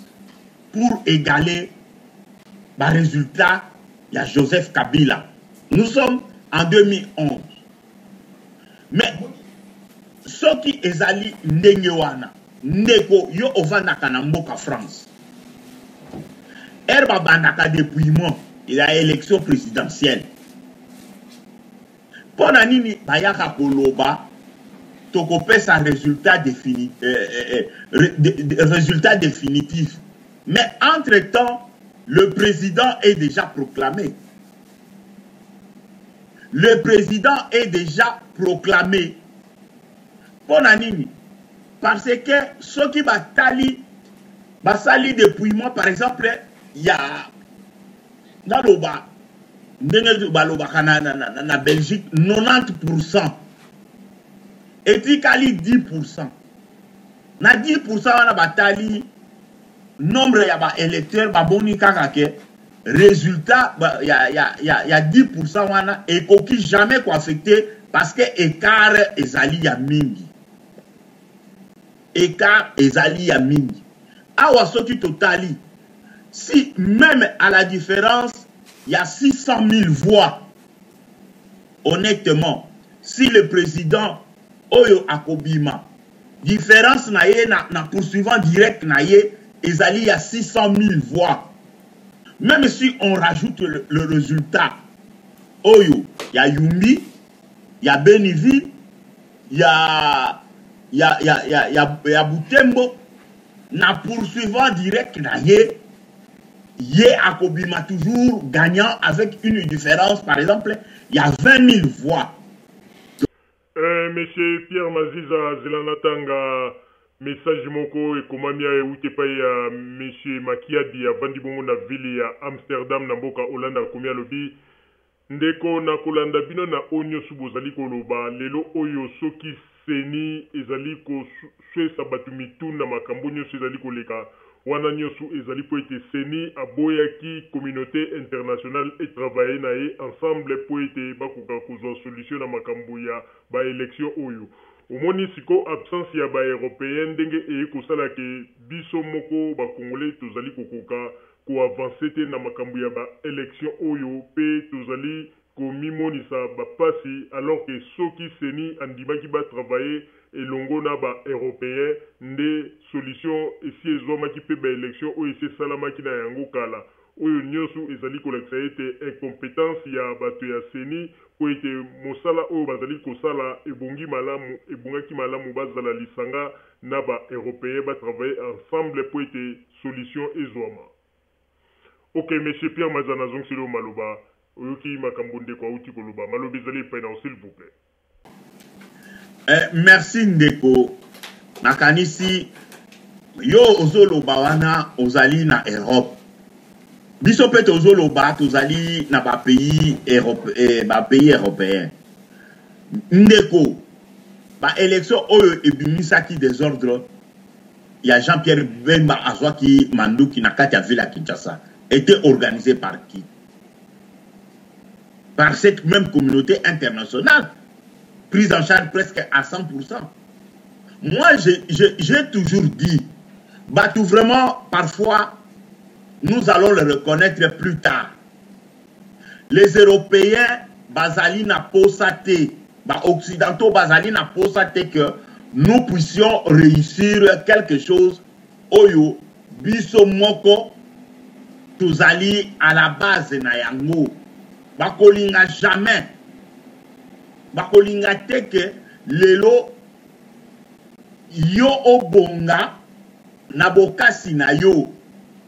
N: pour égaler ba résultat ya Joseph Kabila nous sommes en 2011 mais soki ezali ndenge wana ndeko yo ovandaka na mboka France ere babandaka dépouillement ya élection présidentielle mpo na nini bayaka koloba tokopesa résultat, défini, euh, euh, euh, résultat définitif mais entre temps le président est déjà proclamé le président est déjà proclamé mpo na nini parce que soki batali basali dépouillement par exemple ya naloba ndenge balobaka na, na, na, na belgique 90 pourcent etikali 10 pourcent na 10 pourcent wana batali nombre ya baélecteur baboni kaka ke résultat ba, ya, ya, ya, ya 10 pourcent wana ekoki jamais koaffecte Parce que écart ezali ya mingi. Écart ezali ya mingi. Awa soki totali, si même à la différence ya 600 000 voix, honnêtement, si le président oyo akobima, différence na ye na, na poursuivant direct na ye ezali ya 600 000 voix. Même si on rajoute le, le résultat oyo ya Yumbi, ya Beniville, ya ya ya ya ya, ya Butembo na poursuivant direct na ye ye akobima toujours gagnant avec une différence par exemple ya 20 000 voix.
J: Euh, monsieur Pierre Maziza zela natanga message moko ekomami awa ewuti epai ya monsieur Makiadi avandi bongo na ville ya Amsterdam na mboka Hollande akomi alobi Ndeko na kolanda bino na oyo nioso bozali koloba lelo oyo soki ceni ezali ko swesa batu mitu na makambo nioso ezali koleka wana nioso ezali po ete ceni aboyaki communaute internationale e travailler na ye ensemble po ete bakoka kozua solution na makambo ya ba election oyo omoni siko absence ya ba europeen ndenge eye kosala ke biso moko ba congolais tozali kokoka ko avancer te na makambo ya ba elections oyo pe tozali komimonisa ba pasi alors que soki ceni andimaki ba travailler elongo na ba europeens nde solution esi ezwamaki pe ba elections oyo esi esalamaki na yango kala. Oyo nionso ezali kolakisa ete incompetence ya bato ya ceni po ete mosala oyo bazali kosala ebongi malamu ebongaki malamu bazala lisanga na ba europeens ba travailler ensemble po ete solution ezwama. Ok monsieur Pierre Maza nazongiseli yo maloba oyoki makambo ndeko awuti koloba maloba ezali epai na yo s'il vous plait.
N: Eh, merci ndeko nakanisi yo ozoloba wana ozali na Europe biso mpe tozoloba tozali na bapays Europe, eh, bapays européen ndeko ba élection oyo ebimisaki desordre ya Jean-Pierre Bemba azwaki manduki na kati ya ville ya Kinshasa était organisé par qui? Par cette même communauté internationale prise en charge presque à 100%. Moi, j'ai toujours dit, bah, tout vraiment, parfois, nous allons le reconnaître plus tard. Les Européens, bazali na posa te, ba occidentaux bazali na posa te que nous puissions réussir quelque chose oyo biso moko tozali à la base na yango. Bakolinga jamais, bakolinga te que lelo yo obonga na bokasi na yo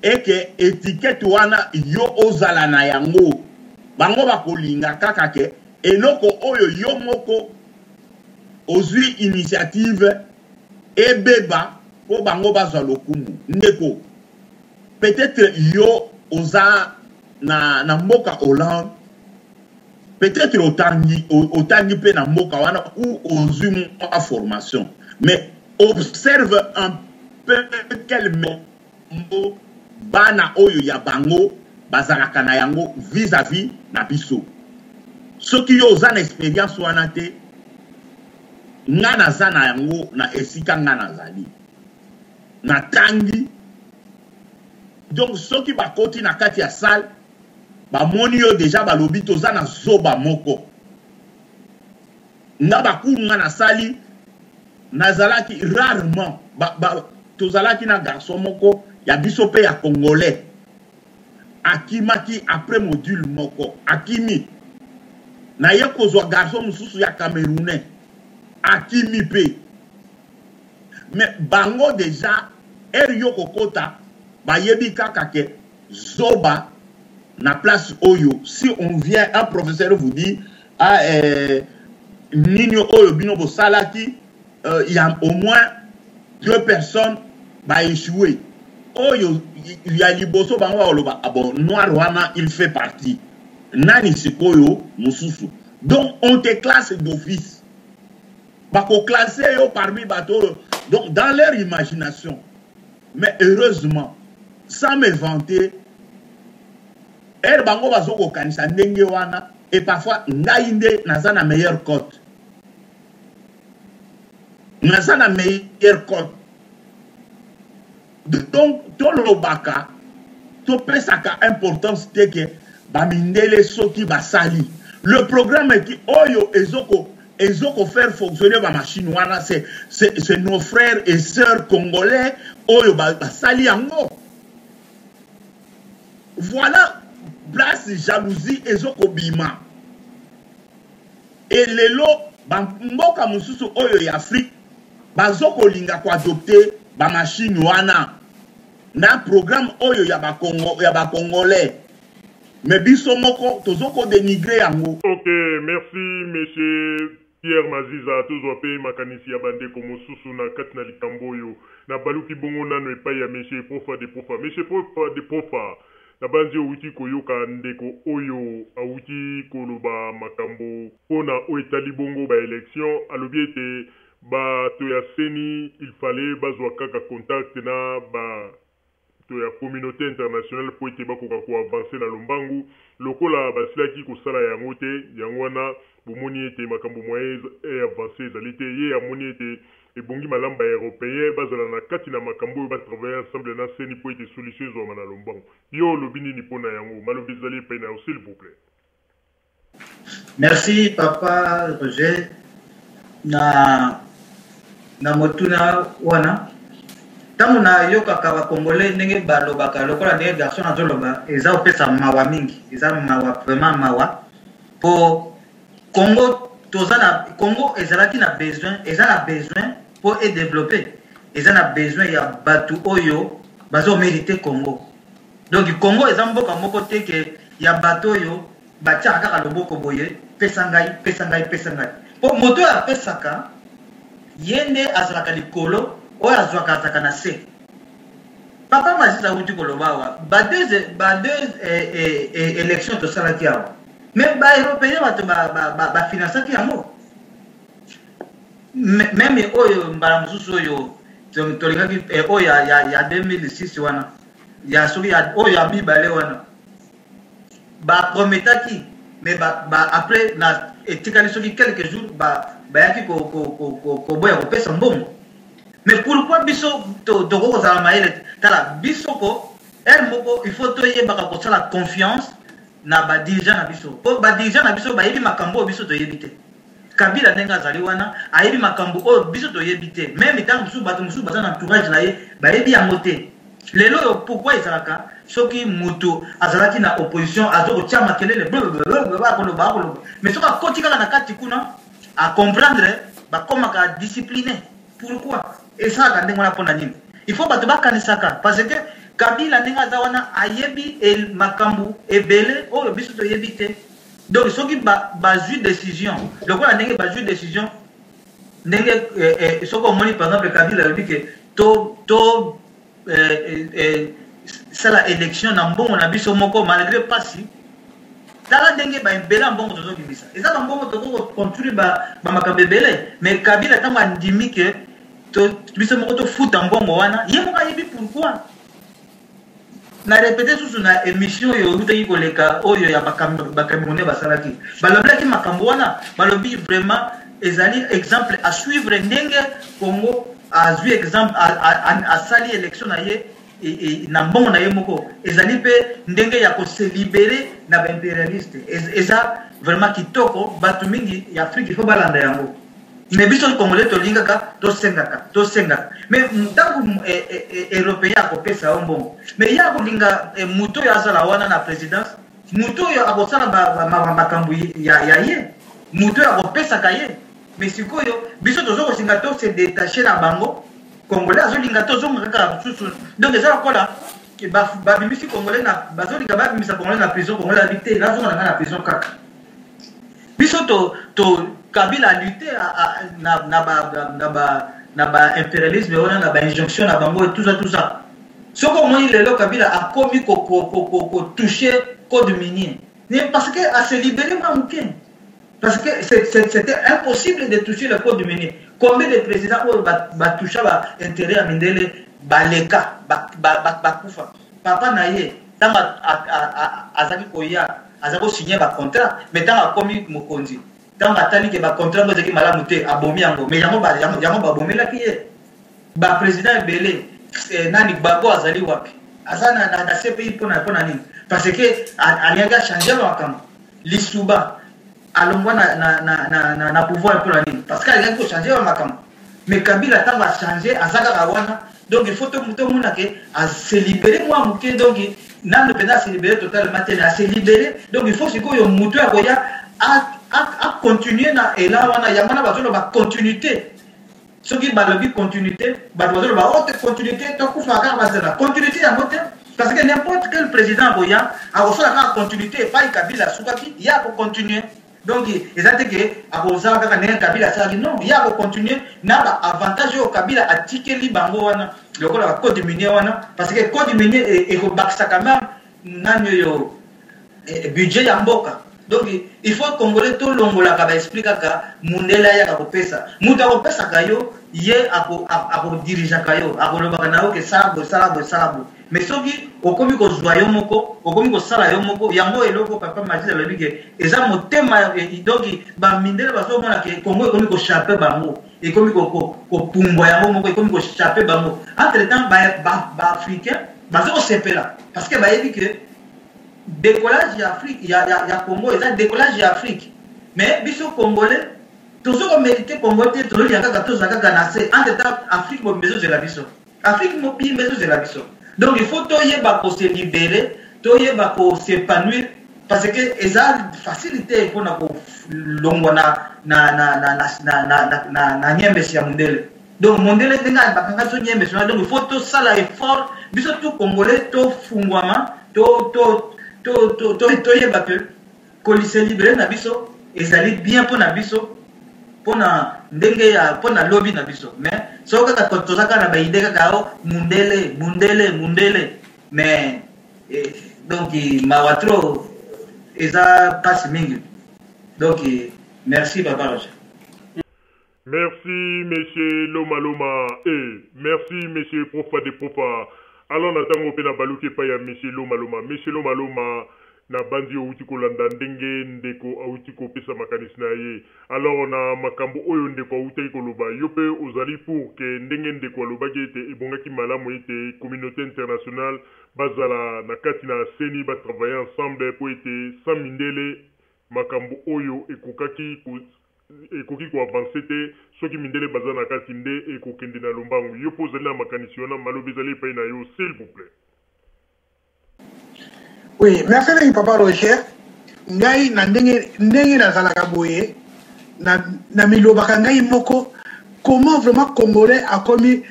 N: et que etiquette wana yo ozala na yango. Bango bakolinga kaka que eloko oyo yo moko ozui initiative ebeba po bango bazwa lokumu. Ndeko, peut-etre yo oza na, na mboka Hollande, peut-etre otangi, otangi pe na mboka wana ou ozui mwa formation, mais observe un peu quel mot bana oyo ya bango bazalaka na yango vis-à-vis na biso. Soki yo oza na experience wana te, nga naza na yango na esika nga nazali. Natangi, donc soki bakoti na kati ya salle, bamoni yo deja balobi toza na zoba moko. Nga ba cours nga nasali, nazalaki rarement, ba, ba, tozalaki na garçon moko ya biso pe ya congolais akimaki après module moko akimi naye kozwa garçon mosusu ya camerounais akimi pe mais bango deja heure yo kokota bayebi kaka ke zoba na place oyo si on vient un professeur vous dit ah, eh, nini oyo bino bosalaki euh, ya au moins deux personnes ba échoué oyo ya liboso bango bakoloba ah bon noir wana il fait partie nani sikoyo mosusu donc on te classe d'office bakoklasse yo parmi bato oyo donc dans leur imagination mais heureusement sans me vanter ere bango bazokokanisa ndenge wana et parfois ngai nde naza na meilleure cote. Naza na meilleure cote. Donc tolobaka topesaka importance te ke ba mindele soki basali le programme ki oyo ezoko ezoko faire fonctionner ba machine wana c'est c'est nos frères et sœurs congolais oyo basali yango. Voilà place jalousie ezoko bima. Et lelo ba mboka mosusu oyo ya Afrique bazo kolinga ko adopter ba machine wana na programme oyo ya ba Congo ya ba congolais mais biso moko tozo ko denigrer yango.
J: Ok merci monsieur Pierre Maziza tozwa pe makanisi ya ba ndeko mosusu na kati na likambo oyo. Na baluki bongo nanu epayi ya monsieur Profa de Profa. Monsieur Profa de Profa Nabanzi owuti koyoka ndeko oyo awuti koloba makambo mpo na oyo etali bongo ba elections. Alobi ete bato ya ceni il fallait bazwa kaka contact na bato ya communaute internationale mpo ete bakoka ko avancer na lombangu. Lokola basilaki kosala yango te, yango wana bomoni ete makambo moyen e avancer ezali te. Ye amoni ete Ebongi malamu ba europeens bazala na kati na makambo oyo ba travailler ensemble na ceni po ete solution ezwama na lombangu. Yo olobi nini po na yango? Maloba ezali epayi na yo s'il vous plait.
K: Merci papa Roger na na motuna wana ntango nayokaka bacongolais ndenge balobaka lokola ndenge garçon azoloba eza kopesa mawa mingi eza mawa vraiment mawa mpo Congo toza na Congo ezalaki na besoin eza na besoin po e developper eza na besoin ya batu oyo bazo merite Congo donc Congo eza mboka moko te ke ya bato oyo batiaka kaka loboko boye pesa ngai pesa ngai pesa ngai po moto oyo apesaka ye nde azalaka likolo oyo azwaka azalaka na se papa Maziza awuti koloba awa ba deux ba deux eh, eh, eh, élection tosalaki awa Mais ba européens bato ba ba ba, ba finançaki yango. Meme oyo mbala mosusu oyo tolingaki eh, oyo ya, ya, ya 2006 wana ya soki ya oyo ya mibale wana ba prometaki mais ba, ba après na etikali soki quelques jours ba bayaki ko ko ko ko koboya kopesa mbongo. Mais pourquoi biso tokoki kozala mayele tala biso ko heure moko il faut toyebaka kosala confiance na ba dirigeants na biso po ba dirigeants na biso bayebi makambo oyo biso toyebi te. Kabila ndenge azali wana ayebi makambo oyo biso toyebi te meme ntango mosusu bato mosusu baza na entourage na ye bayebi yango te. Lelo oyo pourquoi ezalaka soki moto azalaki na opposition azo kotia makelele akoloba akoloba mais soki akoti kaka na kati kuna a comprendre bakomaka discipline. Pourquoi esalaka ndenge wana pona nini? Il faut bato bakanisaka parce que Kabila ndenge aza wana ayebi makambo ebele oyo biso toyebi te. Donc soki bazwi ba decision lokola ndenge bazwi decision ndenge eh, eh, soki omoni par exemple Kabila alobi ke to to eh, eh, eh, sala élection na mbongo na biso moko malgré pasi tala ndenge baebele ya mbongo tozobimisa eza bambongo tokoki koconstruire bamakambo ebele mais kabila ntango andimi ke biso moko tofuta mbongo wana ye moko ayebi pourquoi na repete susu na émission oyo eutaki koleka oyo ya bacamerounais basalaki balobelaki makambo wana balobi vraiment ezali exemple à suivre ndenge congo azwi exemple asali élection na ye na mbongo na ye moko ezali mpe ndenge ya kose libere na baimperialiste eza vraiment kitoko bato mingi ya afrique ifo balanda yango mais biso congolais tolingaka tosengaka tosengaka mais ntango eh, eh, eh, européen akopesa yo mbongo mais ye akolinga moto oyo azala wana na présidence moto oyo akosala makambo ya ye moto oyo akopesaka ye mais sikoyo biso tozo kosinga to se détacher na bango congolais azolinga tozonga kaka mosusu donc eza lokola babimisi congolais na bazolinga babimisa congolais na prison congolais abi te nazonga na ngai na prison kaka biso to to kabila lutte na na ba na ba na ba impérialisme wana na ba injonction na bango tout ça tout ça soki omoni lelo kabila akomi ko ko ko ko, ko toucher code minier mais parce que a se libérer mwa moke parce que c'était impossible de toucher le code minier combien de présidents oyo batoucha ba intérêt ya mindele baleka bakufa papa na ye ntango azalaki koya aza ko signer ba contrat mais ntango akomi mokonzi Ntango atali ke bacontrat yango ezalaki malamu te, abomi yango. Mais yango, yango, yango babomelaki ye. Ba president ebele, eh, nani Gbagbo azali wapi? Aza na, na, na CPI mpona mpona nini? Parce que alingaki achanger makambo. Lisuba alongwa na, na, na, na, na, na pouvoir mpona nini? Parce que alingaki kochanger makambo. Mais Kabila ntango achanger aza kaka wana. Donc il faut tomona ke ase libérer mwa moke, donc nanu mpenza ase libérer totalement te, mais ase libérer. Donc il faut sikoyo moto ya koya acontinue na elan wana. Yango wana bazoloba continuité. Soki balobi continuité, bato bazoloba o oh, te continuité, tokufa kaka bazela continuité yango te, parce que n'importe quel président akoya akosala kaka continuité epai Kabila asukaki, ye akocontinue. Donc eza te ke akozala kaka ndenge Kabila asalaki, non, ye akocontinue na baavantage oyo Kabila atikeli bango wana, lokola bacode minier wana, parce que code minier ekobakisa quand même nani oyo budget ya mboka. Donc il faut congolais tolongolaka baesprit kaka mundele ayaka kopesa. Moto akopesaka yo, ye akodirigeaka yo, akolobaka na yo ke sala boye, sala boye, sala boye. Mais soki okomi kozwa yo moko, okomi kosala yo moko, yango eloko papa Majid alobi ke eza motema. Donc bamindele bazomona ke Congo ekomi kochape bango, ekomi kopumbwa yango moko, ekomi kochape bango. Entre temps baafricain baza kosepela parce que bayebi ke décollage ya Afrique ya Congo eza décollage ya Afrique. Mais biso congolais tozo komérite Congo te, tozolia kaka, tozala kaka na se. Entre temps Afrique mobimba ezozela biso, Afrique mobimba ezozela biso. Donc il faut toyeba kose libérer, toyeba kos'épanouir, parce que eza facile te mpona kolongwa na nyembesi ya mondele. Donc mondele ndenge bakanga biso nyembesi wana, donc il faut tosala effort biso tout congolais, tofungwama, toyeba ke kolise libere na biso ezali bien mpona biso, mpona ndenge ya mpona lobi na biso. Mais soki kaka toza kaka na baide kaka o mundele, mundele, mundele, mais donc mawa trop, eza mpasi mingi. Donc merci, papa Roger.
J: Merci monsieur Loma Loma eh merci monsieur Profa de Profa. Alors na tango mpe na baluki epai ya monsieur Loma Loma. Monsieur Loma Loma, na banzi owuti kolanda ndenge ndeko awuti kopesa makanisi na ye. Alors na makambo oyo ndeko awutaki koloba, yo mpe ozali pour que ndenge ndeko alobaki ete ebongaki malamu ete communaute internationale bazala na kati na CENI, ba travailler ensemble mpo ete sans mindele makambo oyo ekokaki ko ekoki ko avancer te, soki mindele baza na kati nde ekokende na lombangu. Yo pe ozali na makanisi wana, maloba ezali epai na yo s'il vous plait.
L: Oui, merci mingi papa Roger. Ngai na ndenge ndenge nazalaka boye na, na milobaka ngai moko comment vraiment congolais akomi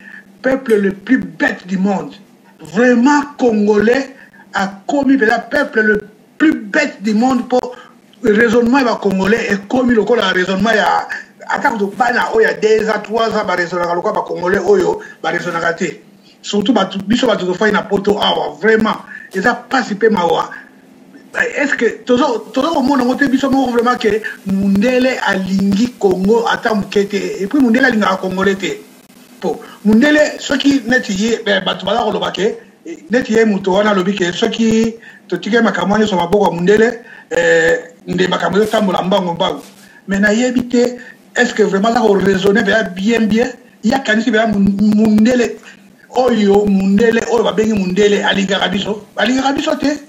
L: peuple le plus bête du monde. Vraiment congolais akomi mpenza peuple le plus bête du monde, mpo raisonnement ya bacongolais ekomi lokola raisonnement ya ata kutu bana oyo ya 2 ans, 3 ans baraisonnaka lokola bacongolais oyo baraisonnaka te. Surtout bato biso bato tofai na poto awa, vraiment eza mpasi mpe mawa. Est ce que tozo komona yango te biso moko vraiment ke mundele alingi Congo ata moke te? Et puis mundele alingaka congolais te, po mundele soki neti ye, bato baza koloba ke neti ye moto wana alobi ke soki totikali makambo wana nyonso maboko ya mundele, nde makambo ezotambola mbango mbango. Mais nayebi te est ce que vraiment aza koraisonne mpenza bien bien. Ye akanisi mpenza mundele oyo, mundele oyo babengi mundele alingaka biso? Alingaka biso te.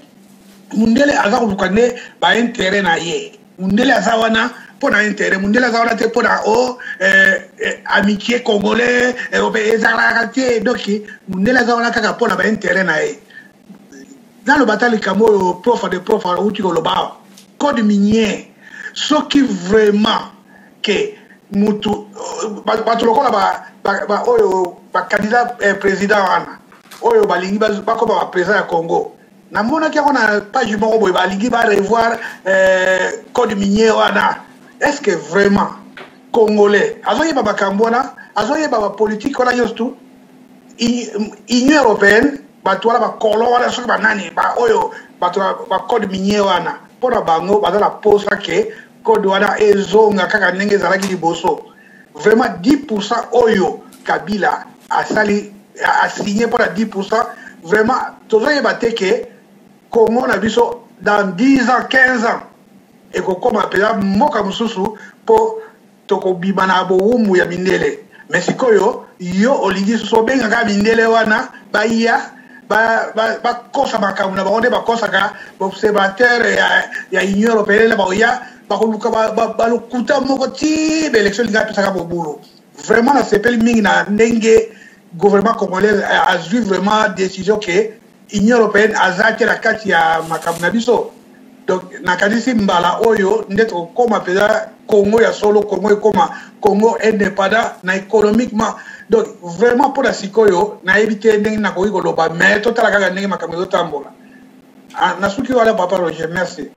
L: Mundele aza koluka nde baintérêt na ye. Mundele aza wana mpo na intérêt. Mundele aza wana te mpo na o amitié congolais, ezalaka te. Donc mundele aza wana kaka mpo na baintérêt na ye. Naloba ata likambo oyo prof de prof auti koloba awa, code minier. Soki vraiment ke mutu bato lokola ba oyo bacandidat président wana oyo balingi bakoma baprésident ya Congo, namonaki yango na page moko boye, balingi ba revoir code minier wana. Est ce que vraiment congolais azoyeba makambo wana, azoyeba bapolitike wana nyonso tu? Union européenne, bato wana bakolo wana, soki banani oyo bato bacode minier wana, mpo na bango baza na posa ke code wana ezonga kaka ndenge ezalaki liboso. Vraiment 10% oyo Kabila asali, asigne mpo na 10%, vraiment tozoyeba te ke Congo na biso dans 10 ans, 15 ans ekokoma mpenza mboka mosusu. mpo tokobima na bowumbu ya mindele mais sikoyo yo olingi susu obenga kaka mindele wana baya bakosa ba, ba makambo na bango nde bakosaka baobservateur ya, ya union européenne bakoya bakoluka balokuta ba, ba moko ti baélection elingi apesaka mobulu. Vraiment nasepeli mingi na ndenge gouvernement congolais eh, azwi vraiment décision ke union européenne aza te na kati ya makambo na biso. Donc nakanisi mbala oyo nde tokokoma mpenza Congo ya solo, Congo ekoma Congo indépendant na économiquement. Donc vraiment mpo na sikoyo nayebi te ndenge nakoki koloba, mais totala kaka ndenge makambo ezotambola. Ah, nasuki wana papa Roger, merci.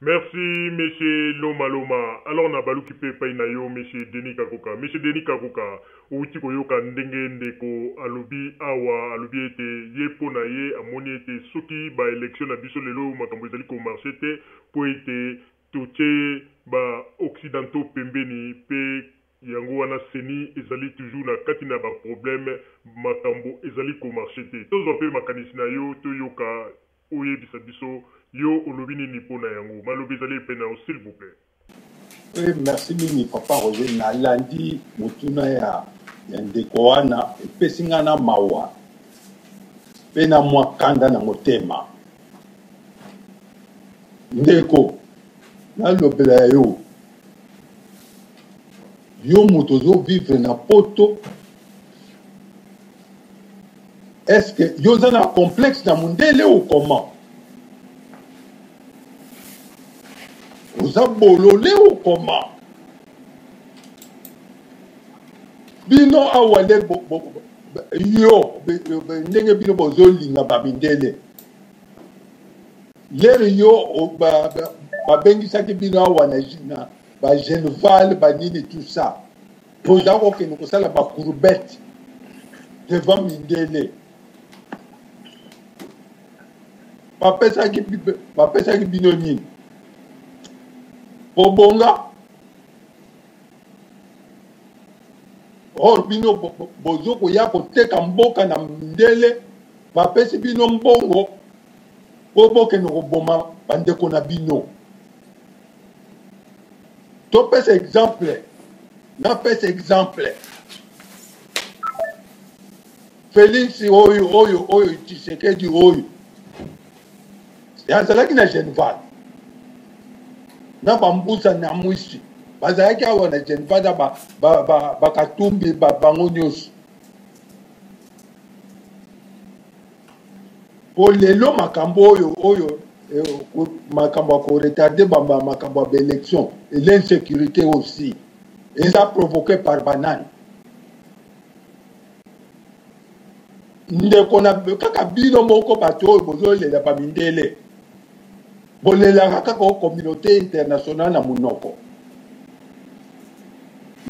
J: Merci monsieur Loma Loma. Alors na baluki pe epai na yo monsieur Denis Kakoka. Monsieur Denis Kakoka, owuti koyoka ndenge ndeko alobi awa, alobi ete ye mpo na ye amoni ete soki ba elections na biso lelo makambo ezali ko marcher te mpo ete totie ba occidentaux pembeni pe yango wana ceni ezali toujours na kati na ba problèmes, makambo ezali ko marcher te. Tozwa pe makanisi na yo toyoka Oyebisa biso yo olobi nini po na yango? Maloba ezali epai na yo s'il vous plait.
M: Oui, merci mingi papa Roger. Nalandi motuna ya, ya ndeko wana epesi nga na mawa mpe na mwa kanda na motema. Ndeko, nalobela yo, yo moto ozo vivre na poto Est ce que yo oza na complexe na mundele ou comment? Oza bolole ou comment? Bino awa nde yo ndenge bino bozolinga ba mindele lere yo babengisaki bino awa na ba Genval ba nini tout ça Boza kokende kosala ba courbette devant mindele. Bapesaki bapesaki bino nini? Bobonga or bino bozo koya koteka mboka na mindele, bapesi bino mbongo po bokende koboma bandeko na bino. Topesa exemple, napesa exemple. Felix oyo oyo oyo Tshisekedi oyo azalaki na Genval na bambusa na mwisi bazalaki awa na Genval na bakatumbi ba, ba, ba bango nyonso Po lelo makambo oyo oyo eh, makambo ya koretarde makambo ya baélection et l'insécurité aussi eza provoqué par banani ndeko na kaka bino moko bato oyo bozolela bamindele bolelaka kaka o communauté internationale na monoko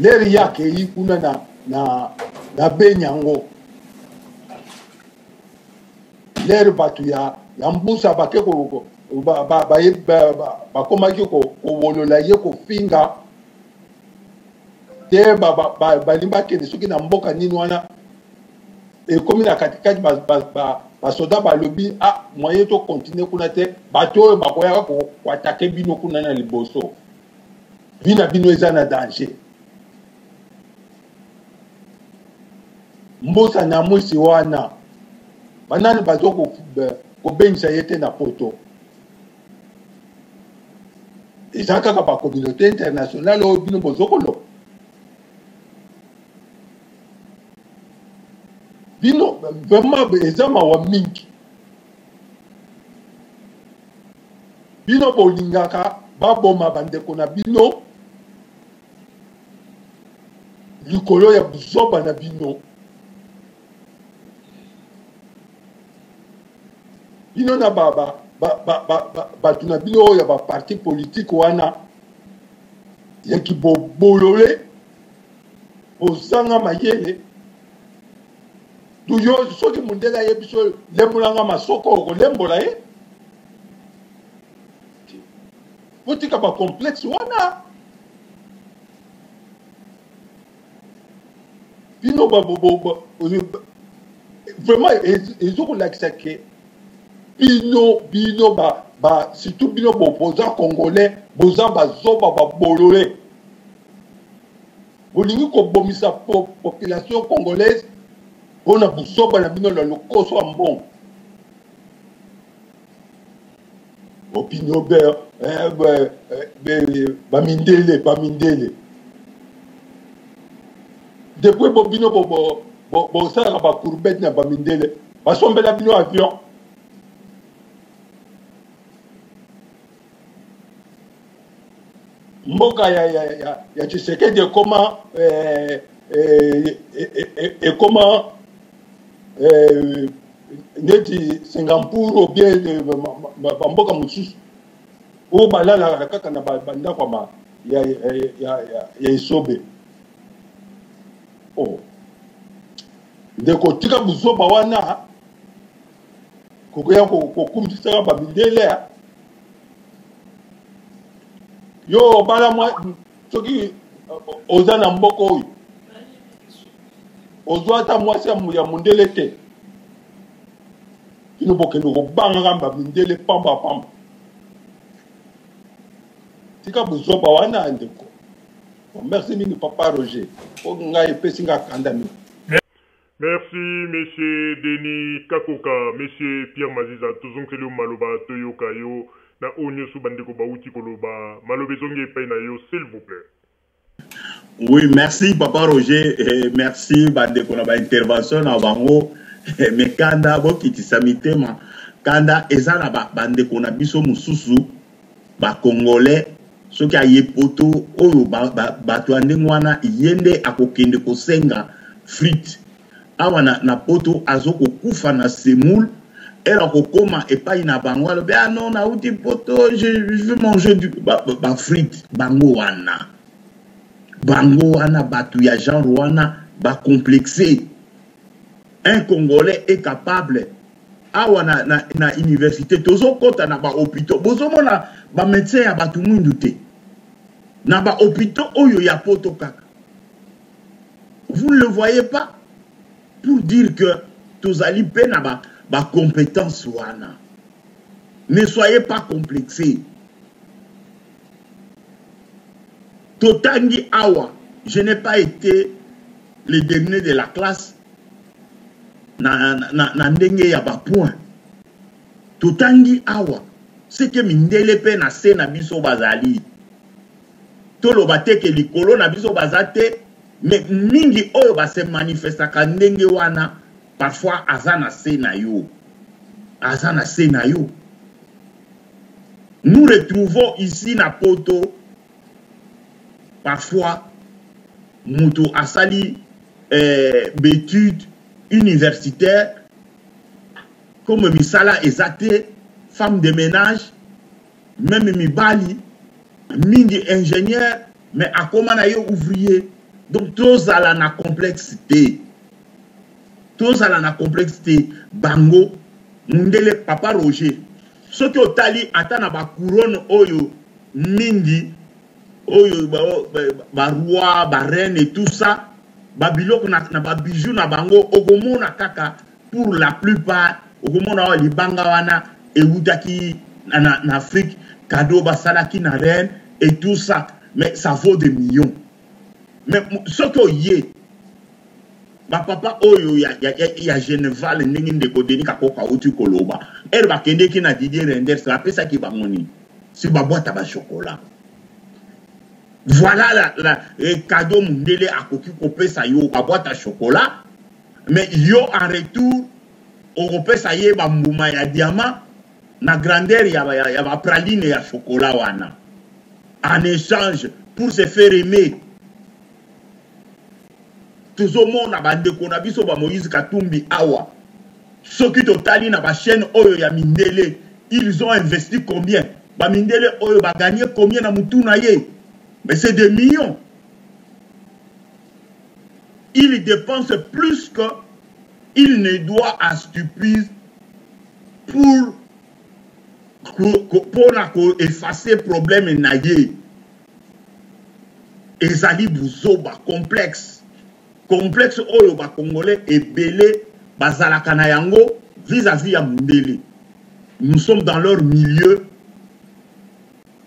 M: leri ye akei kuna na, na, na beni yango lere bato ya, ya mbusa bake bakomaki kowolola ye kofinga te balingi bakende soki na mboka nini wana ekomi na katikati basoda balobi a ah, moyen to continue kuna te bato oyo bakoyaka koatake bino kuna na liboso vi na bino eza na danger Mbosa Nyamwisi wana banani bazo kobengisa ye te na poto eza kaka ba communauté internationale oyo bino bozo koloba bino vraiment eza mawa mingi bino bolingaka baboma bandeko na bino likolo ya buzoba na bino bino na ba, ba, ba, ba, ba, ba, bato na bino oyo ya baparti politike wana ya kibobolole bozanga mayele yo soki mondele ayebi so lembolanga masoko okolembola ye botika ba complexe wana bino ba, bo, bo, bo, vraiment ezokolakisa ke bino bino ba, ba surtout bino boza congolais boza bazoba babolole. Bolingi kobomisa po, population congolaise mpo na buzoba na bino na lokoso ya mbongo. Opinion be, eh, be, be, bamindele bamindele depuis bo bino bosalaka bo, bo, bacourbete na bamindele basombela bino avion mboka ya, ya, ya, ya Tshisekedi ekoma eh, eh, eh, eh, ekoma eh, neti Singapour ou bien eh, bamboka mosusu oyo balalaka kaka na bandako ya, ya, ya, ya, ya esobe oh. Ndeko tika buzoba wana kokoya kokumisaka bamindele yo obala mwa soki oza na mboka oyo ozwa ata mwasi ya mondele te bino bokende kobangaka bamindele pamba pamba tika buzoba wana ndeko merci mingi papa roger po ngai epesi nga kanda mingi.
J: Merci monsieur Denis Kakoka, monsieur Pierre Maziza tozongiseli yo maloba toyoka yo na oyo nioso ba ndeko bawuti koloba, maloba ezongi epayi na yo s'il vous plait.
N: Oui, merci papa Roger et merci bandeko na ba intervention na bango mais kanda bokitisa mitema kanda eza na bandeko na biso mosusu ba congolais soki aye poto oyo bato ya ndenge wana ye nde akokende kosenga frite awa na, na poto azokokufa na semoule ere akokoma epai na bango alobi ah non nauti poto je, je veux manger du bafrite ba bango wana bango wana bato ya genre wana bacomplexe un congolais est capable awa na, na, na université tozokɔta na bahôpitaux bozomona bamédecin ya bato mwindu te na bahôpitaux oyo ya poto kaka vous ne le voyez pas pour dire que tozali mpe na bacompétence ba wana ne soyez pas complexé totangi awa je n'ai pas été le dernier de la classe na, na, na ndenge ya bapoint totangi awa seke mindele mpe na se na biso bazali toloba te ke likolo na biso baza te me mingi oyo base manifestaka ndenge wana parfois aza na se na yo aza na se na yo nous retrouvons ici na poto parfois moto asali eh, baetude universitaire comme misala eza te femme de ménage meme mibali mingi ingénieur mais akoma na ye ouvrier donc tozala na complexe te tozala na complexe te bango mundele papa roger soki otali ata na bacouronne oyo mingi oyo ba roi ba reine et tout ça ba biloko na, na ba bijoux na bango okomona kaka pour la plupart okomona oyo libanga wana ewutaki na, na, na Afrique cadeau basalaki na reine et tout ça mais ça vaut des millions mais soki oye bapapa oyo ya, ya, ya, ya geneval ndenge ndeko denis kakoka auti koloba ere bakendeki na didier renders bapesaki bango nini si babwata bachokola voilà la, la, eh, cadeau mundele akoki kopesa yo babwata chokola mais yo en retour okopesa ye bambuma ya diamant na grandeur ya, ya, ya bapraline ya chokola wana en échange pour se faire aimer tozomona bandeko na biso ba Moïse Katumbi awa soki totali na ba chaîne oyo ya mindele ils ont investi combien ba mindele oyo ba gagné combien na mutu na ye mais c'est des millions il dépense plus que il ne doit à stupide pour mpona koefface problème na ye Ezali buzoba, complexe. Complexe oyo ba congolais ebele bazalaka na yango vis-à-vis ya mundele. Nous sommes dans leur milieu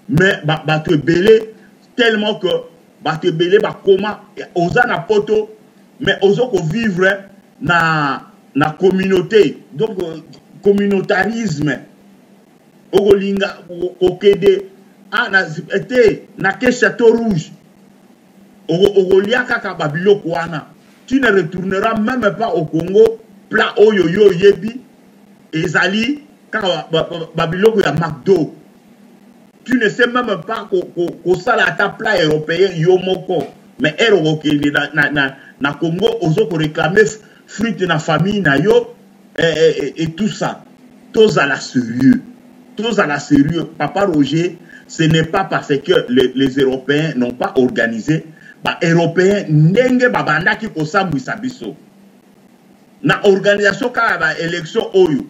N: mais ba, bato ebele tellement que Bato ebele bakoma oza na poto mais ozo ko vivre na na communauté donc communautarisme okolinga kokende ah, na, te na ke chateau rouge okolia kaka babiloko wana tu ne retourneras même pas au Congo plat oyo yo oyebi ezali kaka babiloko ya McDo tu ne sais même pas kosala ata plat européen yo moko mais ere okokende na, na, na, na Congo ozo koréclame frite na famille na yo et, et, et tout ça tozala sérieux tozala sérieux papa Roger ce n'est pas parce que les, les Européens n'ont pas organisé ba Européens ndenge babandaki kosambwisa biso na organisation kaka ba élection oyo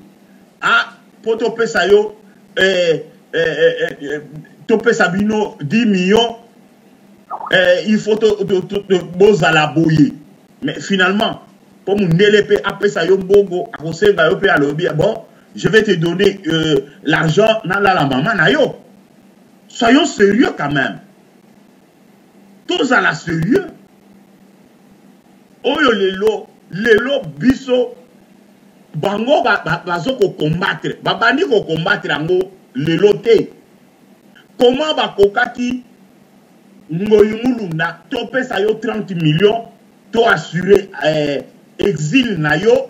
N: ah po topesa yo eh, eh, eh, eh, topesa bino 10 millions eh, il faut to, to, to, to, bozala boye mais finalement mpo mundele mpe apesa yo mbongo akosenga yo mpe alobi bon je vais te donner euh, l'argent nalala mama na yo soyons sérieux quand même tozala sérieux oyo lelo lelo biso bango bazo ba, kocombattre babandi kocombattre yango lelo te comment bakokaki ngoyi mulunda topesa yo 30 millions to assurer eh, exil na yo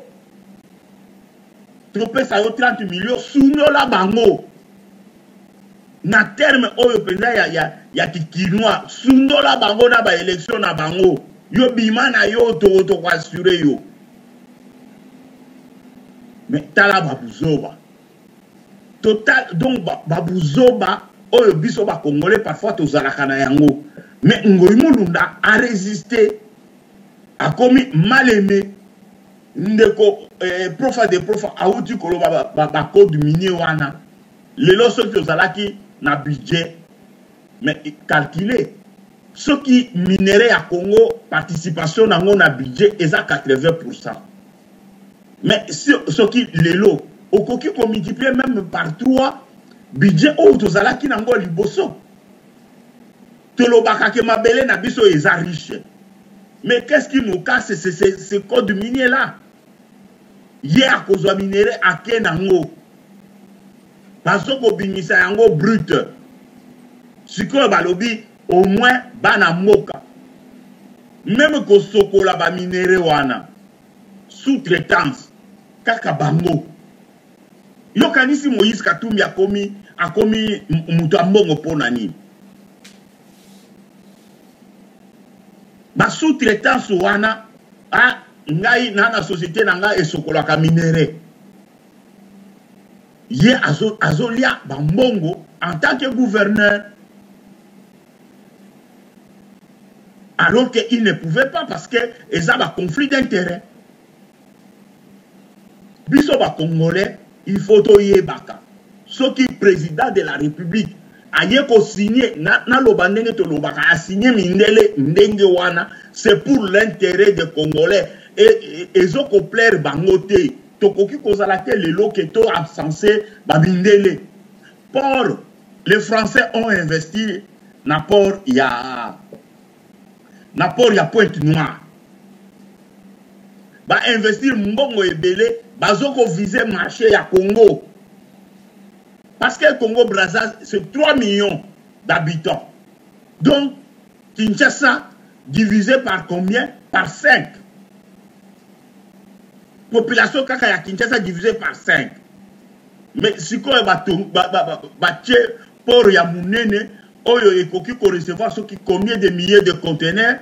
N: topesa yo 30 millions sundola bango na terme oyo mpenza ya, ya, ya kikinois sundola bango na baelection na bango yo bima na yo tokoassure yo mais tala babuzoba total donc babuzoba oyo biso bacongolais parfois tozalaka na yango mais ngoi mulunda a résisté akomi mal aimé ndeko eh, profa de profa awuti koloba bacode ba, ba minier wana lelo soki ozalaki na budget mais calculer soki minerai ya congo participation nango na budget eza 80 pourcent mais soki lelo okoki komultiplie meme par 3 budget oyo tozalaki nango liboso tolobaka ke mabele na biso eza riche mais qu'est-ce qui nous casse c'est ce code minier là ye akozwa minerai ake nango bazo kobimisa yango brut sikoyo balobi au moins bana mboka meme kosokola baminere wana sous-traitance kaka bango yokanisi moïse katumbi akomi akomi moto ya mbongo mpo na nini ba sous-traitance wana ah, ngai na na société na ngai esokolaka minere ye azolia azo bambongo en tant que gouverneur alors qu'il ne pouvait pas parce que eza ba conflit d'intérêt biso ba congolais il faut toyebaka soki président de la république aye kosigne naloba na ndenge tolobaka asigne mindele ndenge wana c'est pour l'intérêt des congolais ezo koplaire bango te tokoki kozala te lelo ke to absense bamindele port les français ont investi na port ya na port ya pointe noire ba investir mbongo ebele bazo ko viser marché ya Congo parce que Congo Brazza c'est 3 millions d'habitants donc Kinshasa divisé par combien par 5 population kaka ya Kinshasa divisé par 5 mais sikoyo batie ba, ba, ba, ba, port ya munene oyo ekoki ko recevoir soki combien de milliers de conteneurs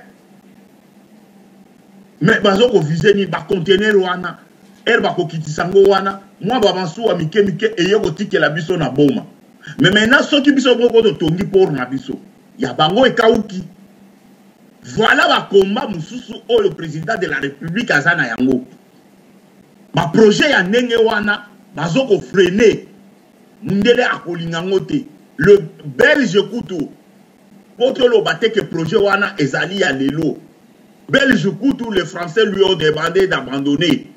N: mais bazo ko viser nini ba conteneurs wana ere bakokitisa yango wana mwa bamasuwa mike mike eye kotikela biso na boma mais maintenant soki biso moko totongi port na biso ya bango ekauki voilà bakomba mosusu oyo président de la république aza na yango baprojet ya ndenge wana bazo kofrene mundele akolinga yango te le belge kutu po toloba te ke projet wana ezali ya lelo belge kutu le français lui ont demandé d'abandonner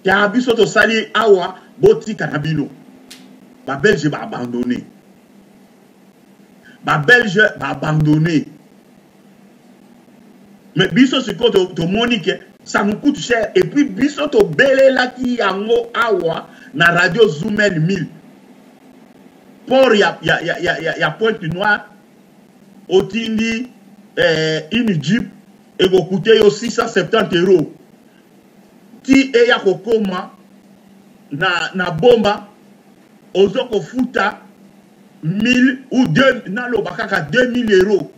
N: ya biso tosali awa botika na bino babelge baabandonne babelge baabandonne. Mais biso sikoyo tomoni ke ça nous coûte cher et puis biso tobelelaki yango awa na radio Zumel 1000 port ya, ya, ya, ya, ya, ya Pointe Noire otindi eh, une jeep ekokute yo 670 euros ti eya kokoma na, na bomba ozo kofuta 1000 ou 2 naloba kaka 2000 euros.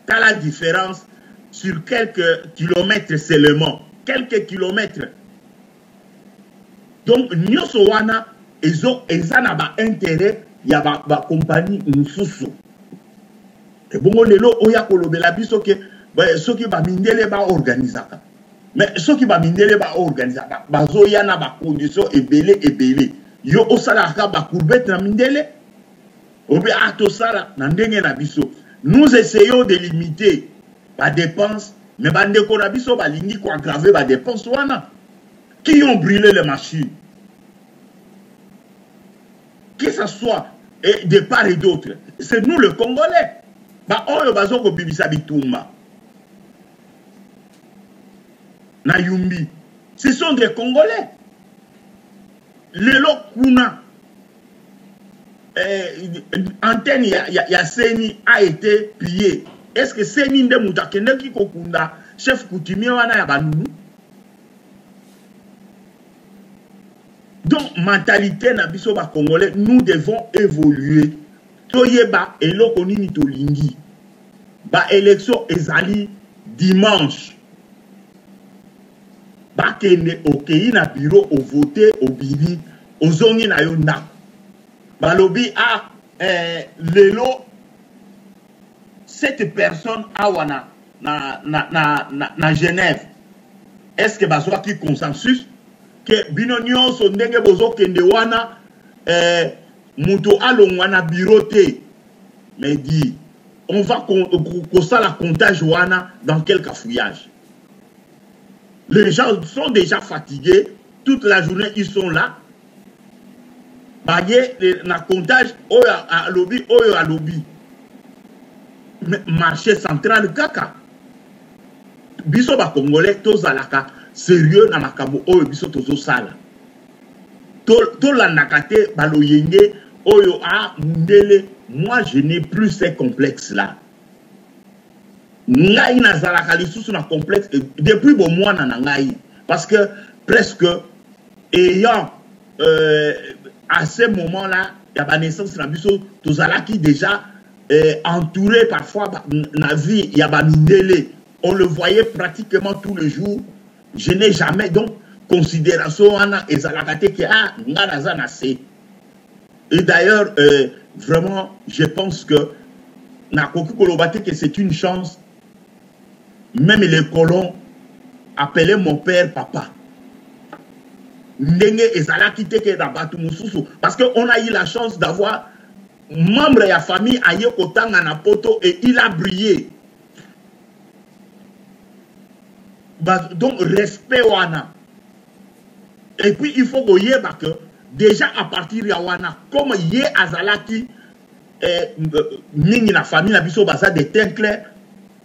N: Tala différence sur quelques kilomètres seulement, quelques kilomètres. Donc nyoso wana ezo eza na ba intérêt ya ba, ba compagnie mosusu. Ebongo lelo oya kolobela biso ke ba, soki ba mindele ba organisaka. Mais soki ba mindele ba organisaka bazoya na ba conditions ebele ebele. Yo osalaka ba courbette na mindele Obe ah tosala na ndenge na biso. Nous essayons de limiter ba dépenses, mais ba ndeko na biso balingi ko aggraver ba dépenses wana. Qui ont brûlé les machines? Que ça soit et de part et d'autre, c'est nous les Congolais. Ba oyo bazo ko bimisa bitumba. Na Yumbi, ce sont des Congolais. Lelo kuna eh, antenne ya, ya, ya seni a été pillée. Est-ce que seni nde moto akendeki kokunda chef coutumier wana ya banunu? Donc mentalité na biso ba congolais, nous devons évoluer. Toyeba eloko nini tolingi. Ba élection ezali dimanche. Bakende okeyi na bureau o voter obimi ozongi na yo ndaku balobi ah eh, lelo cette personne awa na, na, na, na, na, na Genève est ce que bazwaki consensus ke bino nyonso ndenge bozokende wana eh, moto alongwa na bureau te mais dit on va kosala comptage wana dans quel cafouillage? Les gens sont déjà fatigués, toute la journée ils sont là. Baye na comptage oyo alobi oyo alobi. Marché central kaka. Biso ba congolais tozalaka sérieux na makambo oyo biso tozosala. Tolandaka te baloyenge oyo a mundele. Moi je n'ai plus ces complexes là. Ngai nazalaka lisusu na complexe depuis bomwana na ngai parce que presque ayant euh, à ce moment là ya ba naissance na biso tozalaki déjà euh, entouré parfois na vie ya ba mindele, on le voyait pratiquement tous les jours. Je n'ai jamais donc considération wana ezalaka te ke ah nga naza na se. Et d'ailleurs euh, vraiment je pense que nakoki koloba te que c'est une chance. Même les colons appelaient mon père papa. Ndenge ezalaki te ke na bato mosusu, parce que on a eu la chance d'avoir membre ya famille aye kotanga na poto et il a brillé. Ba, donc respect wana. Et puis il faut koyeba que déjà à partir ya wana comme ye azalaki eh, mingi na famille na biso baza des teint clair,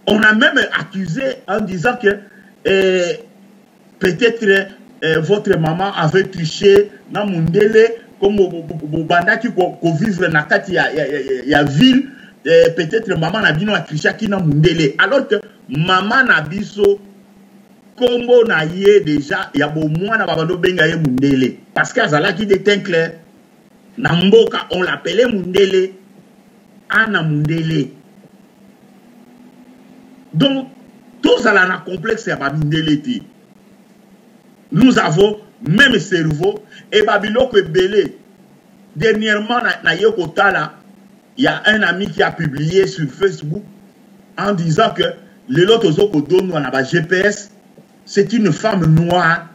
N: on a même accusé en disant que eh, peut-être eh, votre maman avait triché na mundele comme bobandaki ko vivre na kati ya, ya, ya, ya ville, eh, peut-être maman na bino a trichaki na mundele, alors que maman na biso kombo na ye déjà ya bomwana babando benga ye mundele parce que azalaki de teint clair na mboka, on l'appelait mundele, ana mundele. Donc tozala na complexe ya ba mindele te. Nous avons même cerveau et ba biloko ebele. Dernièrement na, na ye kotala, il y a un ami qui a publié sur Facebook en disant que lelo tozo kodonwa na ba GPS, c'est une femme noire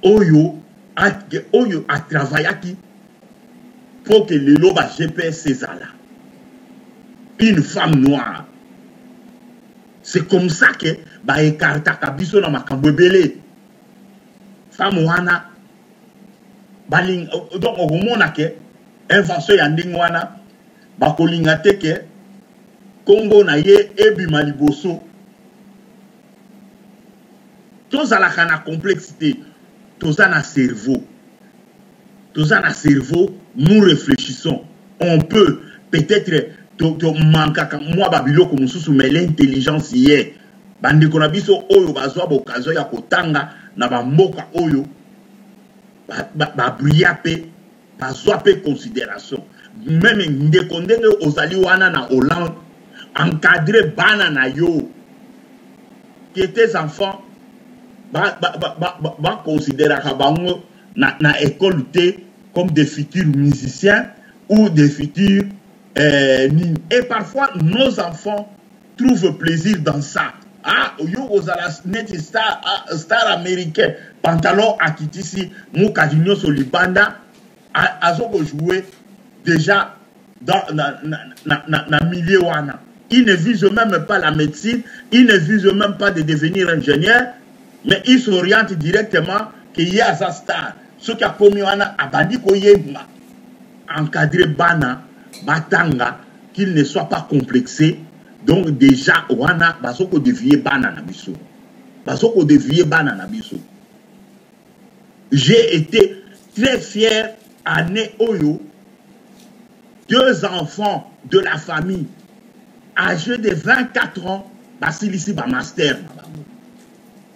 N: oyo a, oyo a travaillaki pour que lelo ba GPS ezala. Une femme noire. C'est comme ça que ba écartaka biso na makambo ebele. Femme wana baling, donc okomona ke invention ya ndenge wana bakolinga te ke kombo na ye ebima liboso. Tozalaka na complexe te. Toza na cerveau. Toza na cerveau, nous reflechissons. On peut peut-etre to, to mankaka mwa ba biloko mosusu mais l'intelligence y est. Bandeko na biso oyo bazwa ba occasion ya kotanga na ba mboka oyo ba, ba, ba brilla pe bazwa pe consideration. Meme ndeko ndenge ozali wana na Hollande, encadrer bana na yo que tes enfants ba, ba, ba, ba, ba, ba consideraka bango na, na école te comme des futurs musiciens ou des futurs euh, et parfois nos enfants trouvent plaisir dans ça ah yo ozala neti star, ah, star américain pantalon akitisi mokadi nyonso libanda azo kojouer déjà dans, na, na, na, na, na milieu wana il ne vise même pas la médecine il ne vise même pas de devenir ingénieur mais il s'oriente directement que ye aza star soki akomi wana abandi koyemba encadrer bana batanga qu'il ne soit pas complexé donc déjà wana bazo kodevie bana na biso bazo kodevie bana na biso J'ai été très fier année oyo deux enfants de la famille âgés de 24 ans basilisi ba master na bango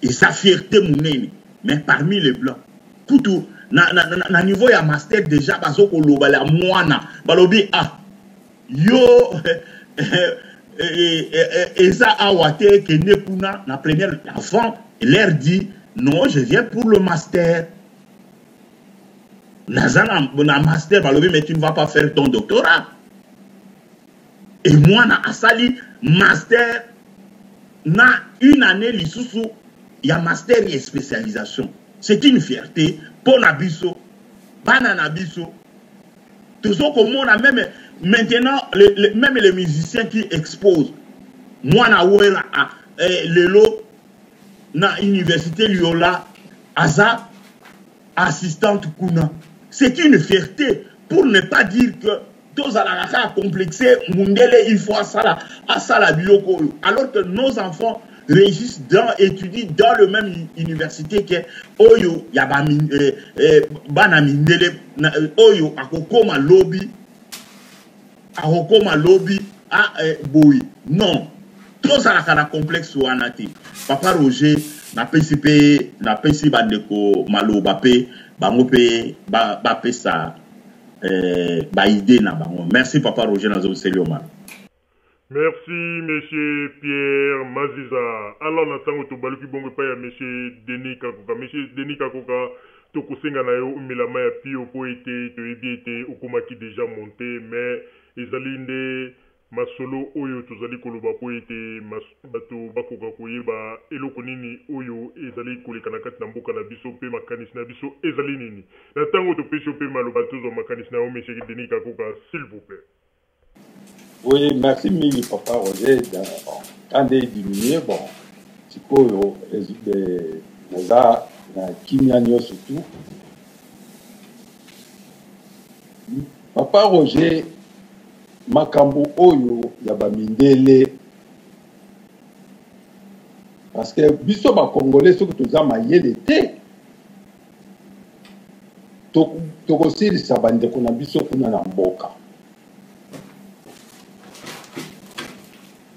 N: eza fierté monene mais parmi les blancs kutu na, na, na, na niveau ya master déjà bazo koloba ya mwana balobi ah yo eza awa te kende kuna na première l'enfant leur dit non je viens pour le master naza na, na master balobi mais tu ne vas pas faire ton doctorat et mwana asali master na une année lisusu ya master ya spécialisation c'est une fierté mpo na biso bana na biso tozo komona meme maintenant le, le, meme les musiciens qui exposent mwana wera ah, eh, lelo na université liola aza assistante kuna c'est une fierté pour ne pas dire que tozalaka kaka complexe mundele il faut asala asala biloko oyo alors que nos enfants réussissent dans étudient dans le même université que oyo ya ba eh, eh, bana mindele na, eh, oyo akokoma lobi akokoma lobi ah, eh, boye non tozalaka na complexe wana te papa roger napesi mpe napesi bandeko maloba mpe bango mpe bapesa ba eh, baide na bango merci papa roger nazongiseli yo malo
J: Merci monsieur Pierre Maziza. Alors na tango tobaluki bongo epai ya monsieur Denis Kakoka. Monsieur Denis Kakoka, tokosenga na yo omela mai ya pio mpo ete toyebi ete okomaki deja monte mais ezali nde masolo oyo tozali koloba mpo ete bato bakoka koyeba eloko nini oyo ezali koleka na kati na mboka na biso mpe makanisi na biso ezali nini. Na tango topesi yo mpe maloba tozwa makanisi na yo monsieur Denis Kakoka s'il vous plait.
M: Oui, merci mingi papa Roger. Bon, quand nde diminuer bon sikoyo naza na kimia nyonso tu. Papa Roger, makambo oyo ya bamindele parce que biso bacongolais soki toza mayele te tokosilisa bandeko na biso kuna na mboka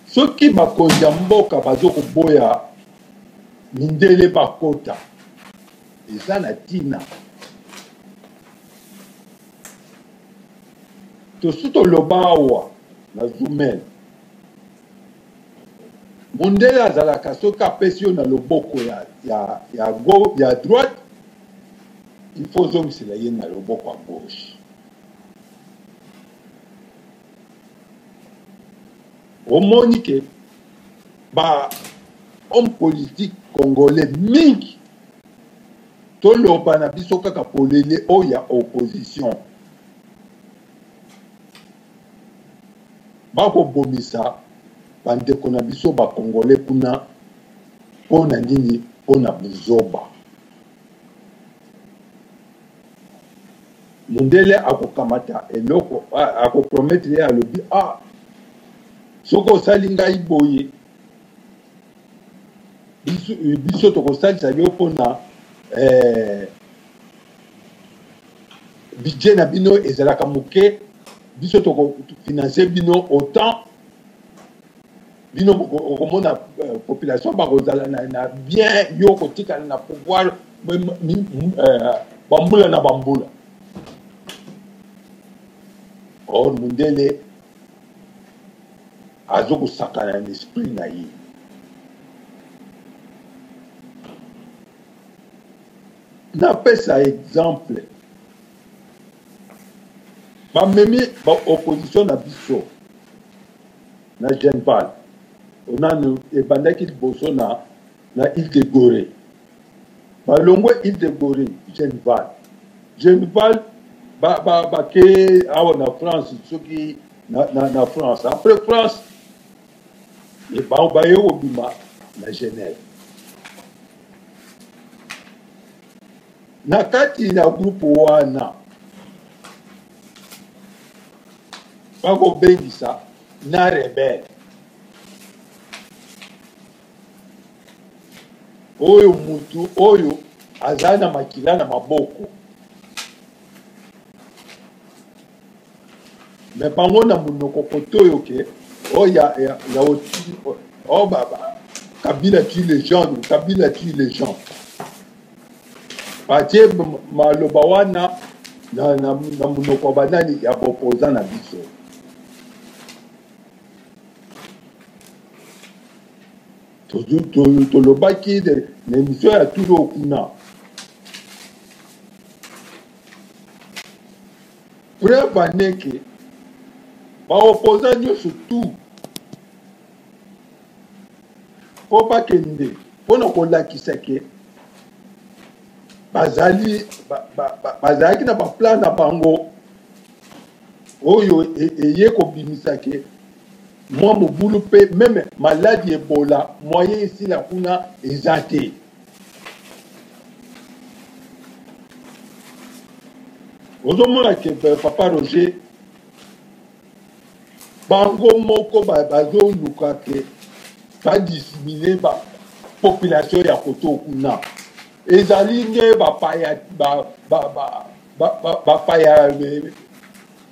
M: soki bakonzi ya mboka bazo koboya mindele bakota eza na ntina tosi toloba awa na zumel mondele azalaka soki apesi yo na loboko ya, ya, ya, go, ya droite il faut ozongisela ye na loboko ya gauche omoni ke ba homme politique congolais mingi toloba na biso kaka polele oyo ya opposition bakobomisa bandeko na biso ba congolais kuna mpo na nini mpo na buzoba mundele akokamata eloko akopromettre ye alobi ah soki osali ngai boye Biso, biso tokosalisa yo mpona eh, budget na bino ezalaka moke, biso tokofinanse bino autant bino okomona euh, population bakozala na, na bien, yo okotikala na pouvoir euh, bambula na bambula. Or mundele azokosakana na esprit na ye. Napesa exemple, bamemi ba opposition na biso na Genval, onanu ebandaki liboso na na Ile de Gorée, balongwe Ile de Gorée Genval, Genval ba ba bake awa na France, soki na, na, na France, après France baye kobima na Genève. Na kati na groupe wana bakobengisa na rebelle oyo mutu oyo aza na makila na maboko, me bango na monoko kote oyo ke oyo ya, ya, ya oh, ba, ba, Kabila tue les gens, Kabila tue les gens. Batie maloba wana na, na, na monoko ya banani ya bopoza na biso. Tolobaki na émission ya turo kuna, preuve aneke baopoza nyonso tout mpo bakende mpo na kolakisa ke bazali bazalaki na baplan na bango oyo eye kobimisa ke mwa mobulu mpe meme maladi Ebola moyen esila kuna eza te. Ozomona ke papa Roger, bango moko bazoluka ke badissimule ba population ya koto kuna ezali nde bapaya bapaya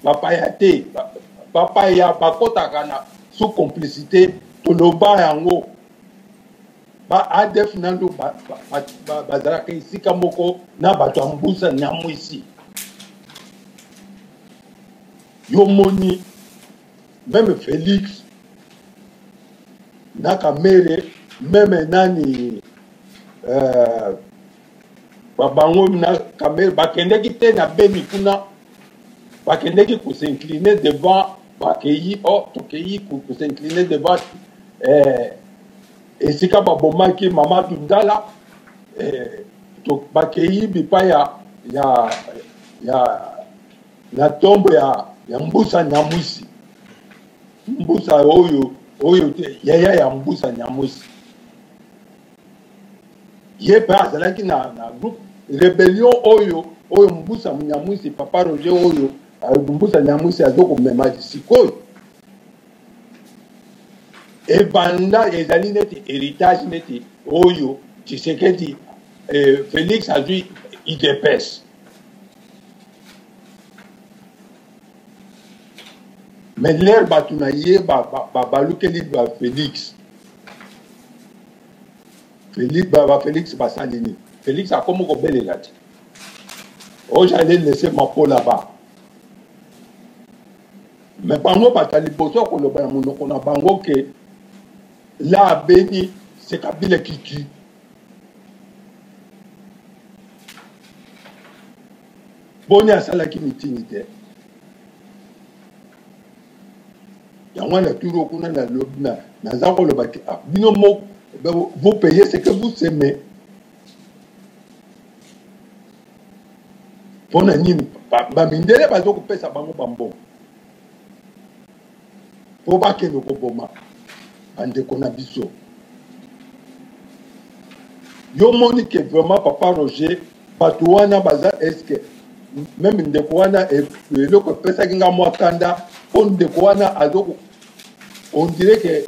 M: bapaya te, bapaya bakotaka na sous complicité. Toloba yango, ba ADF nano bazalaka esika moko na bato ya Mbusa Nyamwisi. Yo moni meme Félix na Kamere, meme nani euh, bango na Kamere bakendeki te na Beni kuna, bakendeki kosincline devant, bakei oh, tokei kosincline devant eh, esika babomaki mama Dundala eh, bakei bipai ya, ya, ya na tombo ya, ya Mbusa Nyamwisi, Mbusa oyo oyo te, yaya ya Mbusa Nyamwisi, ye mpe azalaki na, na groupe rébellion oyo oyo Mbusa Nyamwisi, papa Roger, oyo Mbusa Nyamwisi azokomema sikoyo ebanda ezali neti héritage neti oyo Tshisekedi eh, Félix azwi UDPS. Mais lere bato na ye babalukeli ba, ba Félix, Félix ba, ba Félix basali nini? Félix akomi kobelela te, oh j'allais laisser ma peau là-bas. Mais bango bato ya liboso ya koloba na monoko na bango ke la abeni c'est Kabila qui tue. Boni asalaki mitini te yango wana turo kuna naza koloba te, ah, bino moko vous payez ce que vous semez. Mpo na nini bamindele baza kopesa bango bambongo mpo bakende koboma bandeko na biso? Yo moni ke vraiment papa Roger, bato wana baza eske meme ndeko wana eloko epesaki nga mwa kanda mpo ndeko wana azo on dirait ke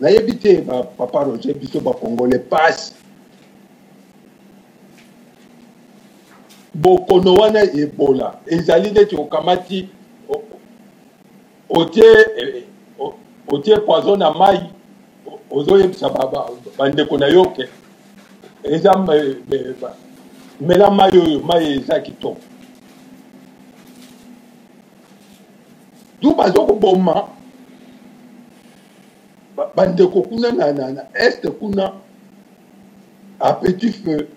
M: Nayebi te ba papa Roger biso ba congolais pasi. Bokono wana Ebola ezali neti okamati otie eh, otie poison na mai ozoyebisa bandeko na yo ke eza mela mai oyo mai eza kitoko du bazo koboma bandeko kuna na, na, na est kuna à petit feu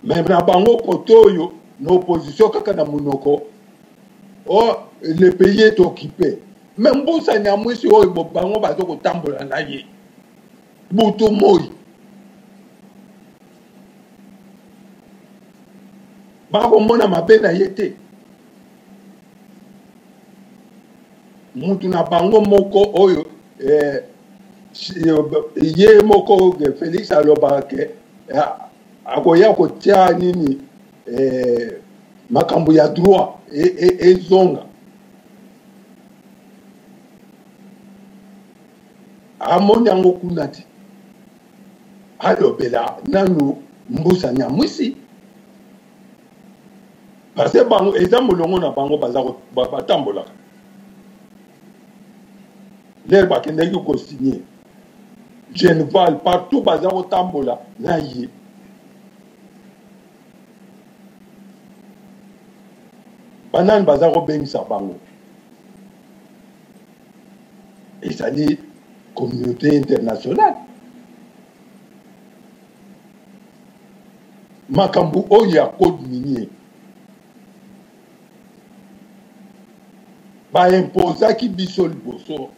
M: me na bango kote oyo na opposition kaka na monoko oh, le pays est occupé me mbusa nyamwisi oyo bango bazo kotambola na ye butu moi bakomona mabe na ye te mutu na bango moko oyo eh, ye moko eh, Felix alobaka ke eh, akoya kotia nini eh, makambo ya droit ezonga e, e amoni yango kuna te alobela nanu mbusa nyamwisi parce que bango eza molongo na bango baza batambolaka lere bakendaki kosigne genval partout baza kotambola na ye banani baza kobengisa bango ezali communauté internationale makambo oyo ya code minier baimposaki biso liboso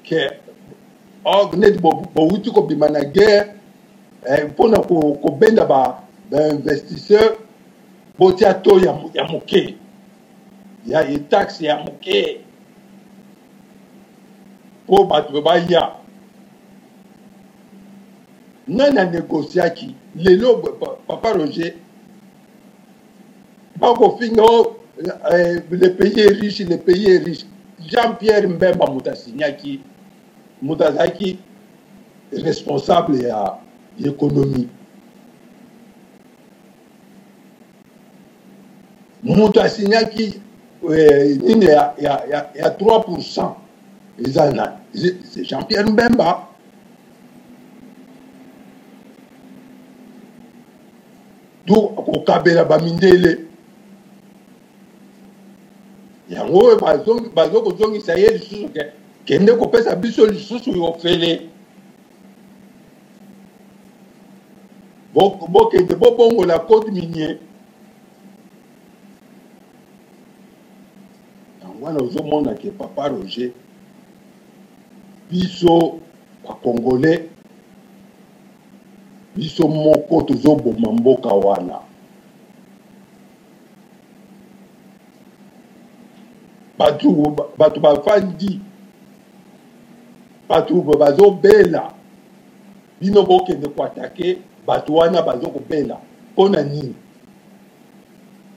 M: ke or neti bowuti kobima na guerre eh, mpona kobenda bainvestisseur ba botia to ya, ya moke ya taxe ya moke mpo bato baya nani anegociaki lelo papa roger bakofinga o eh, le pays est riche le pays est riche jean pierre mbemba moto asignaki moto azalaki responsable ya économie moto asignaki eh, nini ya, ya, ya, ya 3 pourcent eza nani c'est jean pierre mbemba to kokabela bamindele yango oyo bazo kozongisa ye lisusu ke kende kopesa biso lisusu ofele bokende bobongola code minier yango wana ozomona ke papa roger biso bacongolais biso moko tozoboma mboka wana bato bato bafandi bato bazobela bino bokende koatake bato wana bazo kobela mpo na nini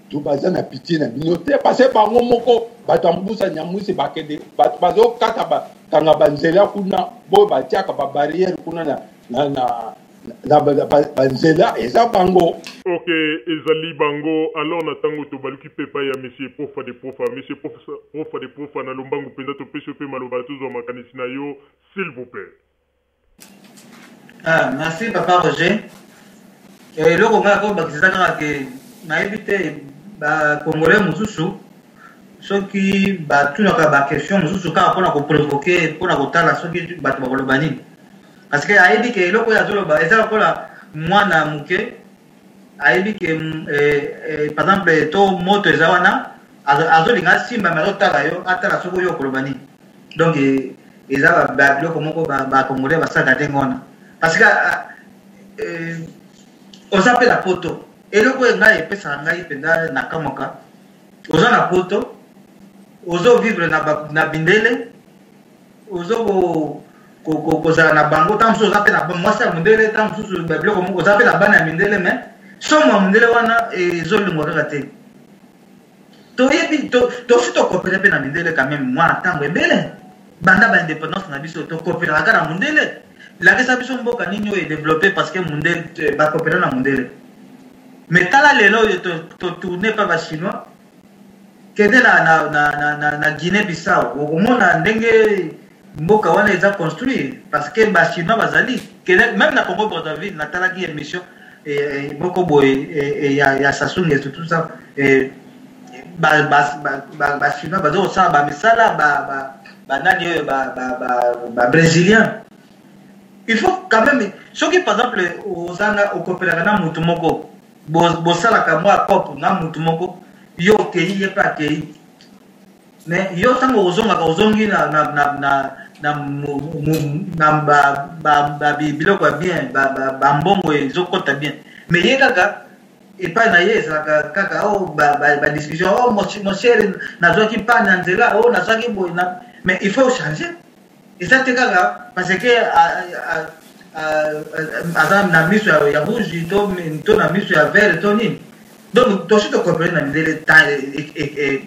M: to baza na pitie na bino te parce bango moko bato ya mbusa nyamwisi bakende bato bazokata bakanga banzela kuna boyo batiaka babarriere kuna na, na, na, na banzela eza bango
J: ok ezali bango alors na ntango tobaluki mpe epai ya monsieur profa de profa monsieur profa de profa na lombangu mpenza topesi yo mpe maloba tozwa makanisi na yo s'il vous plaît
K: Ah, merci papa Roger. Eh, eloko ngai akobakisa eza kaka ke nayebi te bacongolais mosusu soki batunaka baquestion mosusu kaka mpona koprovoke mpona kotala soki bato bakoloba nini parce que ayebi ke eloko oyo azoloba eza lokola mwana moke ayebi ke eh, eh, par exemple to moto eza wana azolinga asimba me azotala yo atala soki oyo okoloba nini donc eh, eza biloko moko bacongolais basalaka ndenge wana parce que ah, eh, oza mpe na poto eloko oyo ngai epesaka ngai mpenza na kamwaka oza na poto ozo vivre na, na bindele ozo kozala na bango ntango mosusu oza mpe na mwasi ya mondele ntango mosusu biloko moko oza mpe na bana ya mindele mais somo ya mondele wana ezolingwa kaka te. Toyebi tosi tokopere mpe na mindele quand même mwa ntango ebele banda ba indépendance na biso tokoperaka kaka na mundele. Lakisa biso mboka nini oyo edeveloppe parce que mundele bakopera na mundele. Mais tala lelo oyo totourne pa ba chinois kende na, na, na, na, na, na Guinée Bissau okomona ndenge mboka wana eza construire parce que ba chinois bazali kende même na Congo Brazzaville. Natalaki émission moko boye ya Sassou Nguesso, tout ça, ba chinois baza kosala bamisala, banani oyo, ba brésilien. Il faut quand même, soki par exemple ozanga okopelaka na mutu moko, bosalaka mwa coop na mutu moko, yo okei, ye mpe akei, mais yo ntango ozongaka, ozongi na biloko ya bien, bambongo ezokɔta bien, mais ye kaka epai na ye ezalaka kaka o badiscussion: "Oh mon cher, nazwaki panne na nzela, o nazwaki boye." Mais il faut changer. Eza te kaka parce que aza na miso ya rouge to na miso ya vert to nini. Donc tosi tokopere na mindele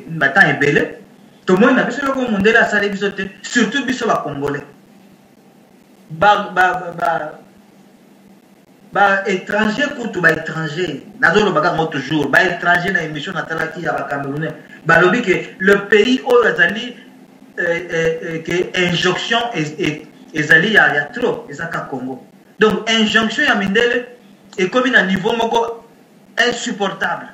K: batemps ebele, tomoni na biso eloko mondele asali biso te, surtout biso bacongolais. Baétranger kutu, baétranger, nazolobaka yango toujours, baétranger, na émission natalaki ya bacamerounais, balobi ke le pays oyo ezali ke injonction ezali ya trop eza ka Congo. Donc injonction ya mindele ekomi na niveau moko insupportable.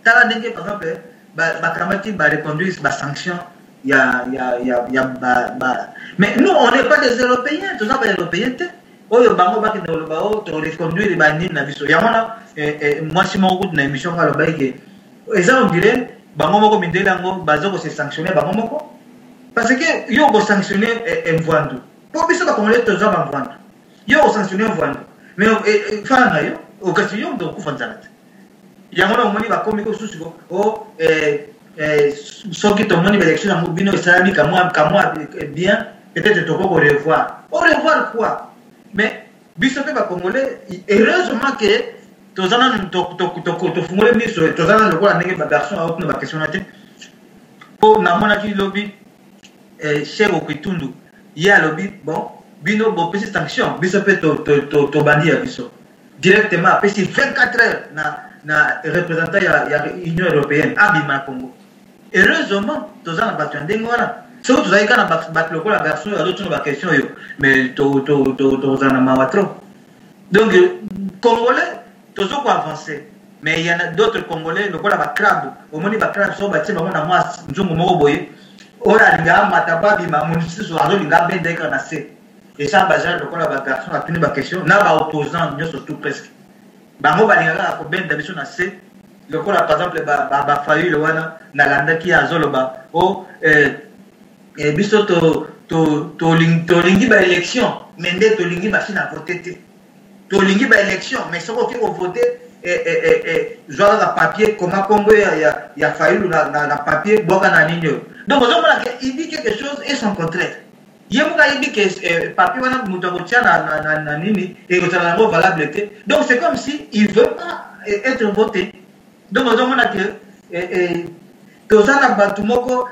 K: Tala ndenge par exemple bakamati bareconduire basanction ya ba, mais nous, on n'est pas des Européens, toza baeuropéen te oyo bango bakende koloba o toreconduire banini na biso. Yango wana mwasi moko kutu na émission ngo alobaki ke eza, on dirait bango moko mindele yango baza kose sanctionner bango moko, parce que yo okosanctionne mvwandu, mpo biso bacongolais toza bamvwandu. Yo okosanctionne mvwandu, mais fana na yo okasi yo moto okufa nzala te. Yango na omoni bakomi kosusu o soki tomoni baélection yango bino esalami kamwa bien, peut-être toko korevoir. Au revoir quoi? Mais biso mpe bacongolais, heureusement ke toza nanu tofungoli miso, toza nanu lokola ndenge bagarçon aotuna baquestion na te. Mpo namonaki lobi cher Okitundu, ye alobi: "Bon, bino bopesi sanction, biso mpe tobandi ya biso directement." Apesi 24 heures na représentant ya Union européenne abima na Congo. Heureusement toza na bato ya ndenge wana. Soki tozalaki kaka na bato lokola garçon oyo azotuna baquestion oyo, mais tozala na mawa trop. Donc congolais tozo koavance, mais il y en a d'autres Congolais lokola bacrabe. Omoni bacrabe, soki batie bango na mwa nzungu moko boye, oyo alinga amata po abima, mosusu azolinga abenda ye kaka na se. Eza bagenre lokola bagarçon atuni baquestion na baopposant nyonso, tout presque bango balingaka kaka kobenda biso na se. Lokola par exemple bafayule wana, nalandaki ye azoloba o biso tolingi baélection, mais nde tolingi machine à voter te. Tolingi baélection, mais soki okoki kovote, zwa kaka papier, koma kombo ya Fayulu na papier, bwaka na nini oyo. Donc ozomona ke il dit quelque chose et son contraire. Ye moko ayebi ke papier wana moto akotia na nini, ekozala yango valable te. Donc c'est comme si il veut pas être voté. Donc ozomona ke toza na bato moko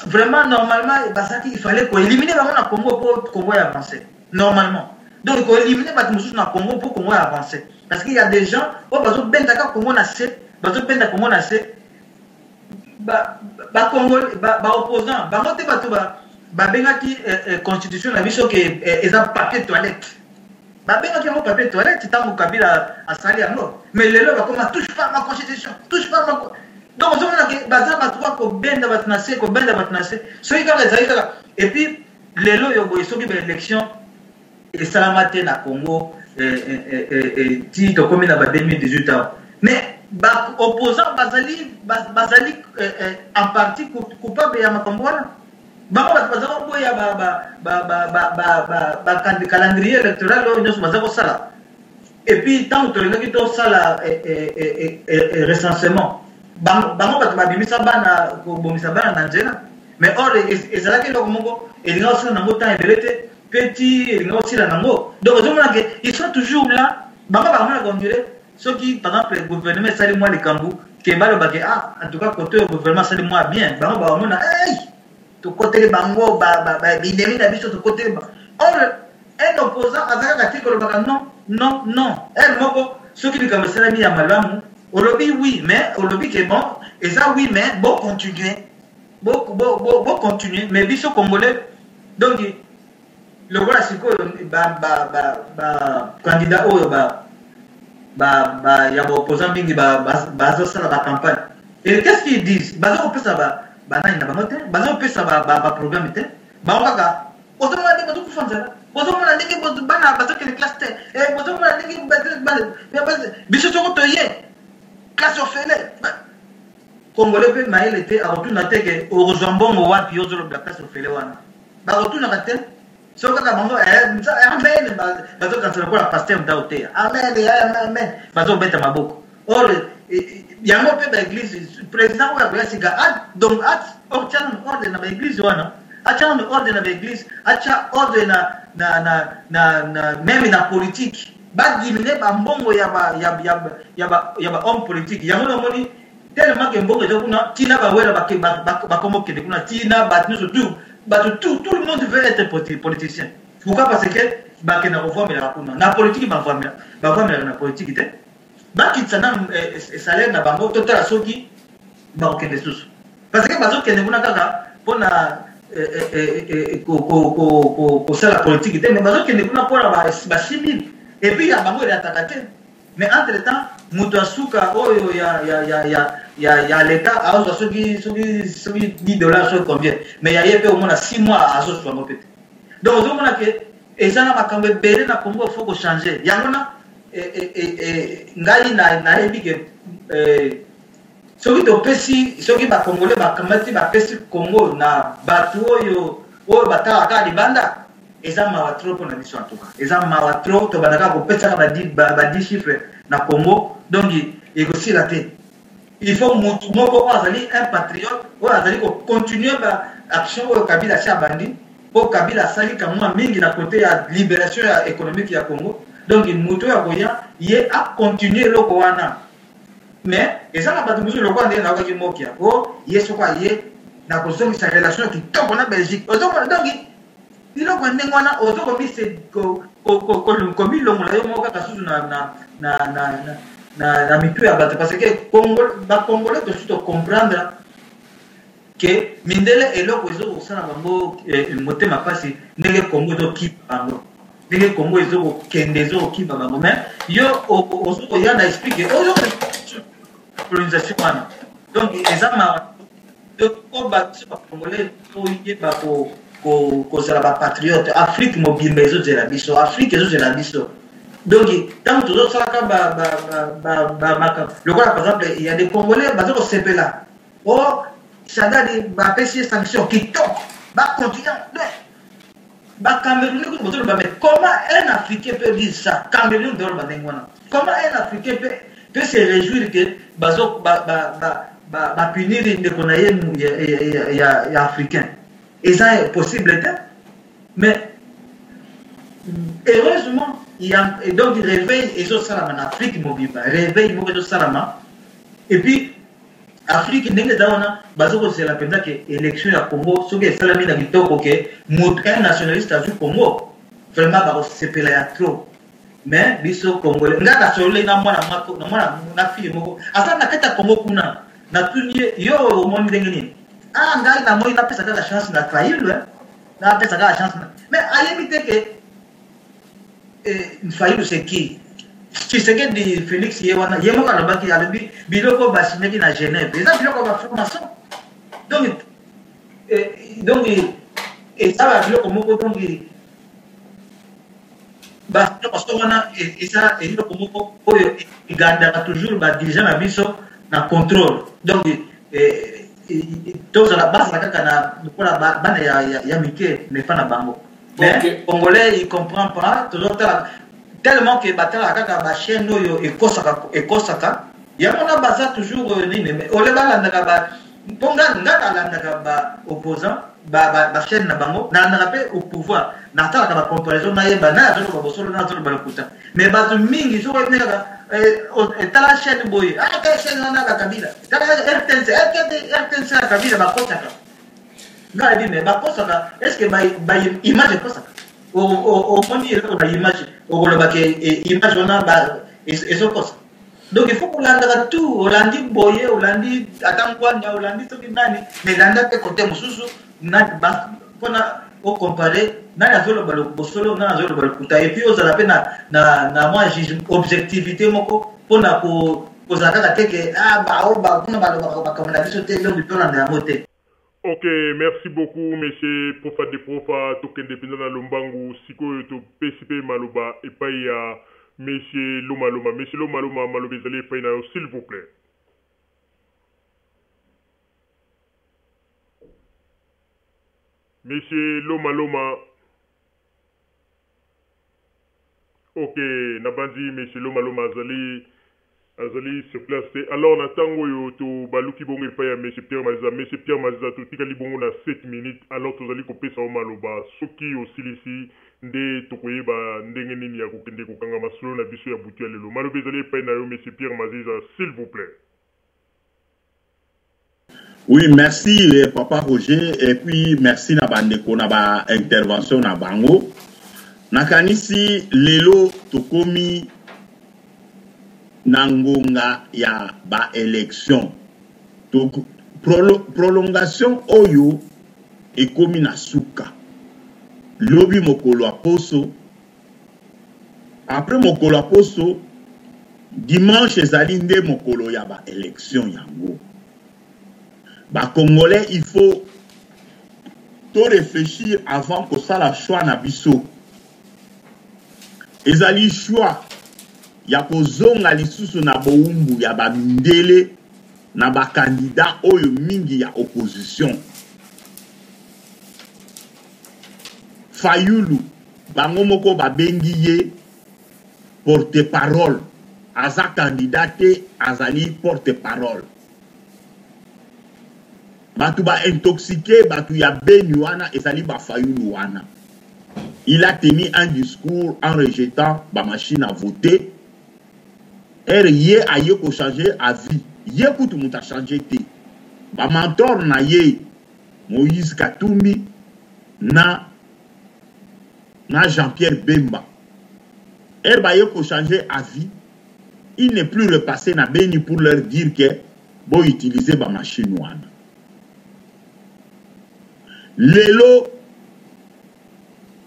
K: vraiment, normalement bazalaki, il fallait koéliminer bango na Congo mpo Congo ya avance normalement. Donc koéliminer bato mosusu na Congo mpo Congo ya avance, parce qu'il y a des gens oyo bazobendaka Congo na se, bazobenda Congo na se. Baopposant bango te, bato babengaki constitution na biso ke eza papier toilette. Babengaki yango papier toilette ntango Kabila asali yango, mais lelo bakoma: "Touche pas ma constitution, touche pas ma." Donc ozomona ke baza bato kaka kobenda bato na se, kobenda bato na se. Soki kaka ezali kaka, et puis lelo oyo boye, soki baélection esalama te na Congo ti tokomi na ba 2018 awa, mais baopposant bazali en partie coupable ya makambo wana. Bango bato baza koboya calendrier électoral oyo nyonso baza kosala. Et puis ntango tolingaki tosala recensement, bango bato babimisa bana, kobomisa bana na nzela. Mais or ezalaki eloko moko elinga kosala nango temps ebele te, mpe ti elinga kosila nango. Donc ozomona ke ils sont toujours là. Bango bamonaka, on dirait soki par exemple gouvernement esali mwa likambo. Ke baloba ke ah en tout cas kote oyo gouvernement asali mwa bien, bango bakomona hey, tokoteli bango ba ba ba binemi na biso tokoteli ba. Or un opposant aza kaka te kolobaka non non non. Heure moko soki likambo esalami ya malamu olobi oui mais olobi ke bon eza oui mais bo continuer bo bo bo, bo continuer mais biso congolais donc Lokola sikoyo ba ba ba ba candidat oyo ba ba ba ya ba opposant mingi ba bazo sala ba campagne et qu'est-ce qu'ils disent? Bazo kopesa ba ba nani na bango te, bazo kopesa ba ba, ba programme te, bango kaka ozomona ndenge bazokufa nzala, bozomona ndenge bana bazokende classe te, eh, bozomona ndenge biso soko toye classe ofele. Congolais pe mayele te, akotuna te ke okozwa mbongo wapi yo ozolobela classe ofele wana. Bakotunaka te soki kaka bango eh, amen, bazokanisa lokola pasteur moto akoteya amen, eh, amen, bazobeta maboko. Or eh, yango mpe baeglise, président oyo akoya sika donc atya nanu ordre na baeglise wana, atya nanu ordre na baeglise, atya ordre na, na, na, na, na meme na politique, badiminue bambongo ya ba, ya, ya, ya ba, ya ba homme politique. Yango namoni tellement que mbongo eza kuna, tina ba wera bakoma okende kuna, tina bato nyonso tout, bato tout, tout le monde veut être politicien. Pourquoi? Parce que bakenda kovwamelaka kuna na politique, bavwamelaka na politique te. Bakitisa nanu eh, eh, salaire na bango, totala soki bakokende susu, parce que bazokende kuna kaka mpona eh, kosala politique te, mais bazokende kuna mpona ba 6000 et puis ya bango elataka te. Mais entre temps moto ya suka oyo ya ya ya ya ya ya l'etat azwa soki soki soki 10 dollars soki combien, mais ya ye pe omona 6 mois azoswa yango pe te. Donc ozomona ke eza na makambo ebele na Congo faut ko changer yango na e, e, e, e, ngai nayebi ke e, soki topesi soki ba Congolais bakamati bapesi Congo na bato oyo oyo batalaka kaka libanda, eza mawa trop pona biso. En tout cas eza mawa trop, tobanda kaka kopesaka ba 10 chiffres na Congo, donc ekosila te. Il faut mutu moko oyo azali un patriote, oyo azali ko continuer ba action oyo Kabila asi abandi, po Kabila asali kamwa mingi na kote ya liberation ya économique ya Congo. Donc mutu oyo akoya ye a continuer eloko wana. Mais eza na bato mosusu lokola ndenge nayokaki Mokia, o ye soko aye na kozongisa relation ya kitoko na Belgique. Ozomona donc biloko ya ndenge wana, ozo komilongola yo moko kaka susu na, na, na, na, na, na, na mitu ya bato, parce que Congo, ba Congolais tosi to comprendre ke mindele eloko ezo kosala bango eh, motema pasi ndenge Congo ezokima bango, ndenge Congo ezokokende ezokokima bango. Mais yo ozo koya na esprit ke ozo colonisation wana, donc eza mawa. Donc po bato ba Congolais toyeba ko kozala ba patriote, Afrique mobimba ezozela biso, Afrique ezozela biso. Donc ntango tozosalaka makambo lokola par exemple il y a des Congolais baza kosepela o Shadary bapesi ye sanction kitoko, bacontinue ba Camerounais kutu bozoloba, mais comment un Africain peut dire ça? Cameroun toloba ndenge wana, comment un Africain peut, peut se réjouir que bazo ba, ba, ba, ba, ba punir ndeko na ye ya, ya, ya, ya africain? Eza possible te. Mais heureusement il y a, donc réveil ezosalama na Afrique mobimba, réveil moko ezosalama. Et puis Afrique ndenge eza wana, bazo kozela mpenza ke élection ya Congo soki esalami na kitoko, ke moto un nationaliste azwi Congo, vraiment bakosepela ya trop. Mais biso Congolais, nga nasololi na mwana moko, na mwana na fille moko aza na kati ya Congo kuna, natuni ye, yo omoni ndenge nini? Ah, ngai namoni napesa kaka chance na Fayulu, napesa kaka chance na, mais ayebi te ke eh, Fayulu c'est qui? Tshisekedi Félix ye wana ye moko alobaki, alobi biloko basignaki na Genève eza biloko ya ba franc-maçon. Donc eh, donc eza ba biloko moko, donc ba franc-maçon wana eza eloko moko oyo egandaka toujours ba dirigeant na biso na contrôle. Donc eh, tozala bazala kaka na lokola bana ya, ya, ya mike mefa na bango. Mais okay. Congolais il comprend pas, tozotala tellement que batalaka kaka ba chaîne oyo ekosaka ekosaka yango na baza toujours nini, mais ole balandaka ba mpo nga nga nalandaka ba opposant ba ba, ba chaîne na bango, nalandaka mpe au pouvoir, natalaka ba comparaison, nayeba naye azoloba bosolo na azoloba lokuta. Mais bato mingi soki oyebi kaka eh, eh, tala chaîne boye ah tala chaîne wana ya Kabila tala RTNC RTNC ya Kabila bakosaka nga nayebi mais bakosaka est ce que ba, ba image ekosaka omoni eloko na image okoloba ke e, image wana ezokosa donc il faut kolandaka tout olandi boye olandi ata ngwanda olandi soki nani mais landa mpe kote mosusu mpona ocompare nani azoloba bosolo nani azoloba lokuta et puis ozala mpe na, na, na mwa juge objectivité moko mpona kozala kaka te ke ah, bao kuna balobaka makambo na biso te donc tolanda yango te.
J: Ok merci beaucoup monsieur profa de profa tokende penza na lombangu sikoyo topesi pe maloba epai ya monsieur loma loma monsieur loma loma maloba ezali epai na yo s'il vous plait. Monsieur loma loma. Ok nabanzi monsieur Loma Loma azali azali sur place te alors na tango oyo tobaluki bongo epai ya monsieur Pierre Maziza monsieur Pierre Maziza totikali bongo na 7 minutes alors tozali kopesa yo maloba soki osilisi nde tokoyeba ndenge nini ya kokende kokanga masolo na biso ya butu ya lelo maloba ezali epai na yo monsieur Pierre Maziza s'il vous plait.
N: Oui, merci eh, papa Roger et puis merci na bandeko na ba intervention na bango. Nakanisi lelo tokomi na ngonga ya ba élection. To prolo, prolongation oyo ekomi na suka. Lobi mokolo ya poso après mokolo ya poso dimanche ezali nde mokolo ya ba election yango ba congolais il faut to réfléchir avant kosala choix na biso ezali choix ya kozonga lisusu na bowumbu ya bamindele na bakandida oyo mingi ya opposition Fayulu bango moko babengi ye porte parole aza candidat te azali porte parole bato ba intoxique bato ya beni wana ezali ba Fayulu wana il a tenu un discours en rejetant ba machine à voter ere ye aye ko changer avis ye kutu moto a changer te ba mentor na ye Moïse Katumbi na na Jean-Pierre Bemba. Heure baye ko changer avis, il n'est plus repassé na Beni pour leur dire que bo utiliser ba machine wana. Lelo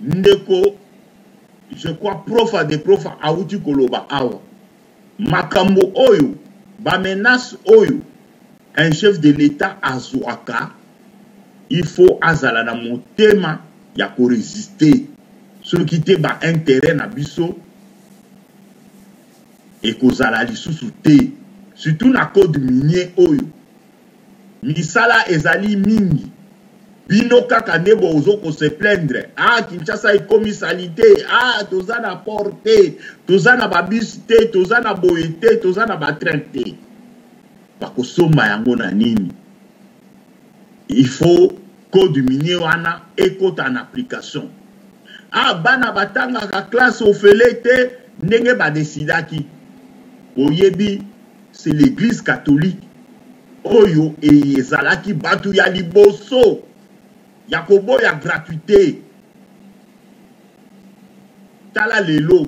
N: ndeko je crois profa de profa awuti koloba awa makambo oyo ba menace oyo un chef de l'etat azuaka il faut azala na motema ya ko resister soki te ba interet na biso ekozala lisusu te surtout na code minier oyo misala ezali mingi bino kaka nde bozo ko se plaindre ah Kinshasa ekomi salite ah toza na port te toza na ba bus te toza na boye te toza na ba train te bakosomba yango na nini il faut code minier wana ekota en application ah bana batangaka classe ofele te ndenge badesidaki boyebi c'est l'église catholique oyo ezalaki bato ya liboso ya koboya gratuité tala lelo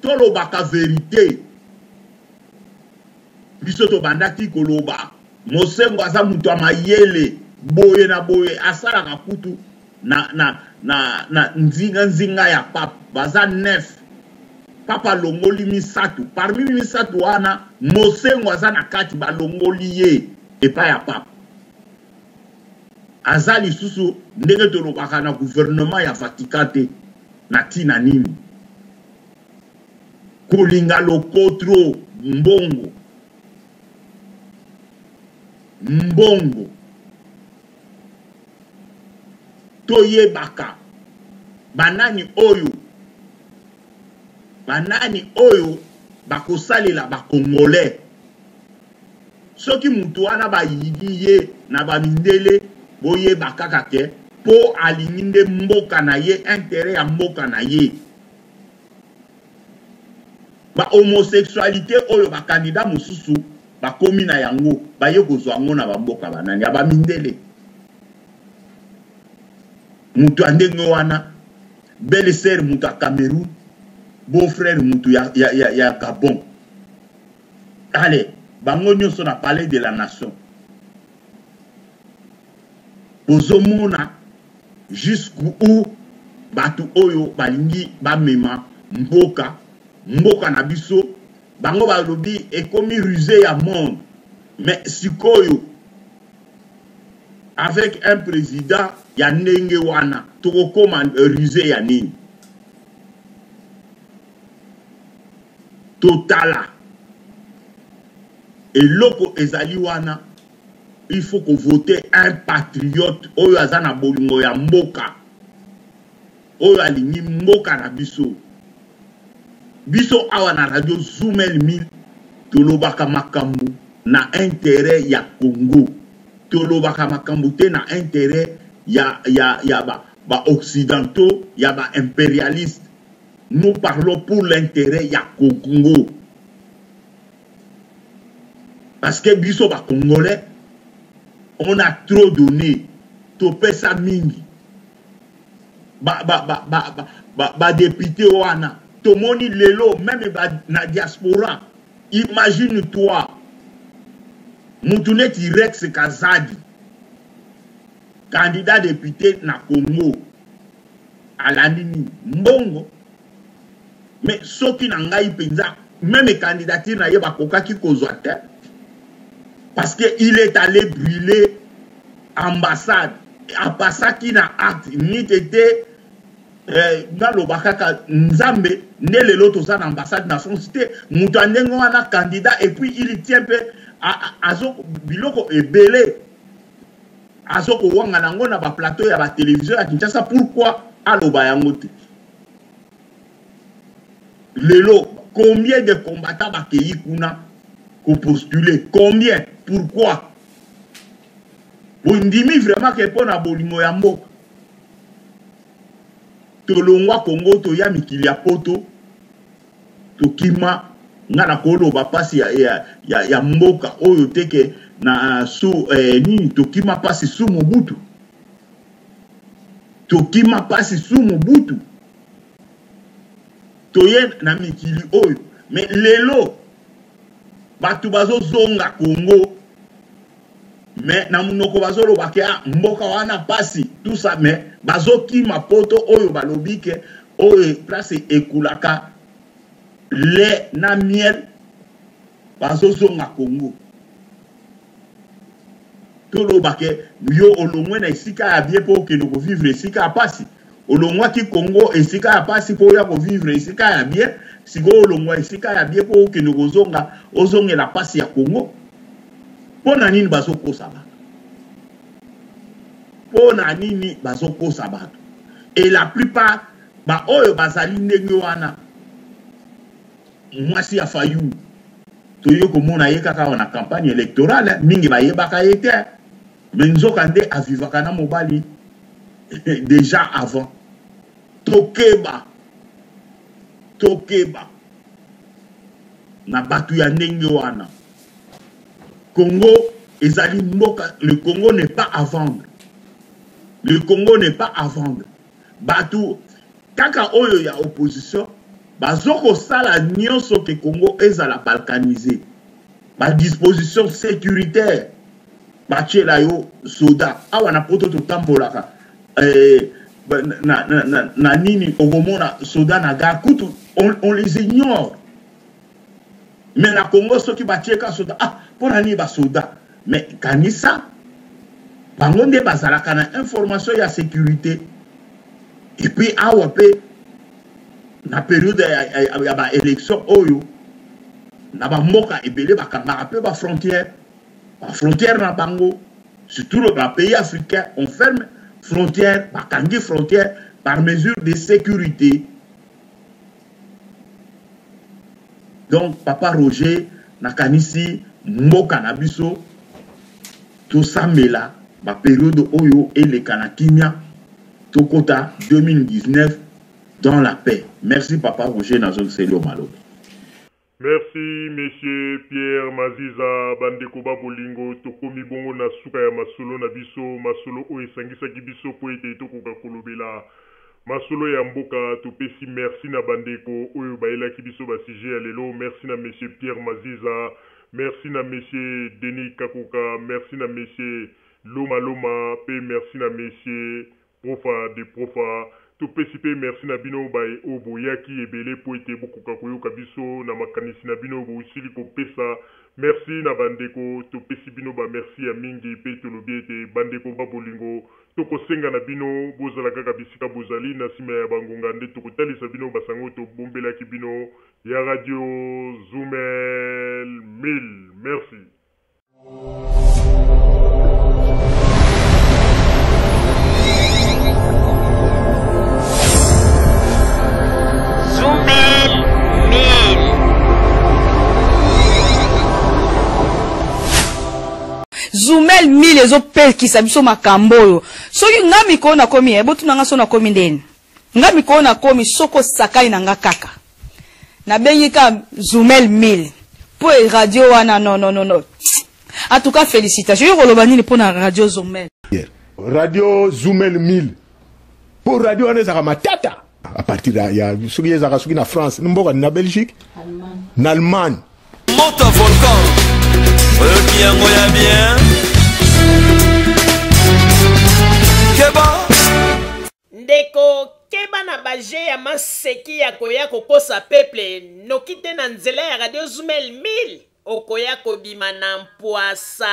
N: tolobaka verite Biso tobandaki koloba Mosengo aza moto ya mayele boye na boye asalaka kutu na, na, na, na nzinga nzinga ya pape baza neuf papa alongoli misato parmi misato wana Mosengo aza na kati balongoli ye epai ya pape aza lisusu ndenge tolobaka na gouvernement ya Vatican te na ntina nini Kolinga lokotro mbongo mbongo toyebaka banani oyo banani oyo bakosalela ba congolais soki mutu wana bayini ye na ba mindele boyeba kaka ke po alingi nde mboka na ye interet ya mboka na ye. Ba homosexualite oyo ba candidats mosusu bakomi na yango, baye kozwa yango na ba mboka ba nani? Ya ba mindele. Moto ya ndenge wana, belle sœur moto ya Cameroun, beau frère moto ya, ya, ya, ya Gabon. Allez, bango nyonso na palais de la nation. Bozomona jusqu'où bato oyo balingi bamema mboka mboka na biso bango balobi ekomi ruse ya monde mais sikoyo avec un président ya ndenge wana tokokoma ruse ya nini totala eloko ezali wana il faut ko voter un patriote oyo aza na bolingo ya mboka oyo alingi mboka na biso biso awa na radio Zumel 1000 tolobaka makambo na intérêt ya Congo tolobaka makambo te na intérêt ya, ya, ya ba, ba occidentaux ya ba impérialistes nous parlons pour l'intérêt ya Congo Parce que biso ba congolais on a trop donné topesa mingi ba ba ba ba ba, ba, ba député wana tomoni lelo meme ba, na diaspora imagine toi mutu neti Rex Kazadi candidat député na Congo alandi nini mbongo Mais soki na ngai penza meme candidature na ye bakokaki kozwa te parce que il est allé brûler ambassade apasaki na acte nite te eh, naloba kaka nzambe nde lelo toza na ambassade na france te moto ya ndenge wana candidat et puis il tient mpe azo biloko ebele azo kowanga na yango na baplateau ya batelevizio ya kinshasa pourquoi aloba yango te Lelo combien de combattants bakeyi kuna ko postuler combien pourquoi bondimi vraiment ke mpo na bolingo ya mboka tolongwa Congo toya mikili ya poto tokima nga nakoloba mpasi ya, ya, ya, ya mboka oyo te ke na su eh, nini tokima mpasi su Mobutu tokima mpasi su Mobutu toye na mikili oyo me lelo bato bazozonga Congo me na monoko bazoloba ke ah, mboka wana pasi tout ça me bazokima poto oyo balobi ke oyo place ekulaka lait na miel bazozonga Congo toloba ke yo olongwe na esika ya bien mpo okende kovivre esika ya pasi olongwaki Congo esika ya pasi mpo oya kovivre esika ya bien sikoyo olongwa esika ya bien mpo okende kozonga ozongela pasi ya Congo mpo na nini bazokosa bato mpo na nini bazokosa bato et la plupart baoyo bazali ndenge wana mwasi ya Fayulu toye komona ye kaka awa na campagne électorale mingi bayebaka ye te mais nzoka nde avivaka na mobali déjà avant tokeba tokeba na bato ya ndenge wana Congo ezali mboka le Congo n'est pas à vendre le Congo n'est pas à vendre bato Kaka oyo ya opposition bazo kosala nionso ke Congo ezala balkanise. Ba dispositions securitaires batiela yo soda awa na poto totambolaka eh, na, na, na, na nini okomona soda na gare kutu on, on les ignore mais na Congo soki batie ka soda ah mpo na nini basoda mais kanisa bango nde bazalaka na information ya sécurité et puis awa mpe na periode ya, ya, ya baélection oyo na bamboka ebele bakangaka mpe bafrontière bafrontière na bango surtout le bapays africain on ferme frontière bakangi frontière par mesure de sécurité Donc papa Roger nakanisi mboka na biso tosambela ba periode oyo eleka na kimia tokota 2019 dans la paix. Merci papa Roger nazongiseli yo maloba.
J: Merci monsieur Pierre Maziza, bandeko ba bolingo tokomi bongo na suka ya masolo na biso, masolo oyo esangisaki biso mpo ete tokoka kolobela masolo ya mboka. Topesi merci na bandeko oyo bayelaki biso ba sujets ya lelo. Merci na monsieur Pierre Maziza, merci na monsieur Denis Kakoka, merci na monsieur Loma Loma mpe merci na monsieur Profa de profa, topesi pe merci na bino baye oyo boyaki ebele po ete bokoka koyoka biso na makanisi na bino bosili kopesa. Merci na ba ndeko, topesi bino ba merci ya mingi pe tolobi ete ba ndeko ba bolingo tokosenga na bino bozala kaka bisika bozali na sima ya ba ngonga nde tokotalisa bino ba sango tobombelaki bino ya radio Zumel 1000. Merci.
A: Zumel 1000 ezopekisa biso makambo oyo. Soki nga mikolo nakomi, eh, botuna nga so nakomi ndeni. Nga mikolo nakomi soki osakani na nga kaka. Nabengi ka Zumel 1000 po e radio wana non non non non. En tout cas félicitations. Yo koloba nini pona radio Zumel?
B: Radio Zumel 1000. Po radio wana ezalaka matata. À partir ya, ya soki ezalaka soki na France, mboka na Belgique, na Allemagne.
C: Moto volcan oyoki yango ya bien keba.
D: Ndeko keba na ba jeux ya maseki ya koya kokosa peuple noki te na nzela ya radio Zumel 1000 okoya kobima na mpwasa.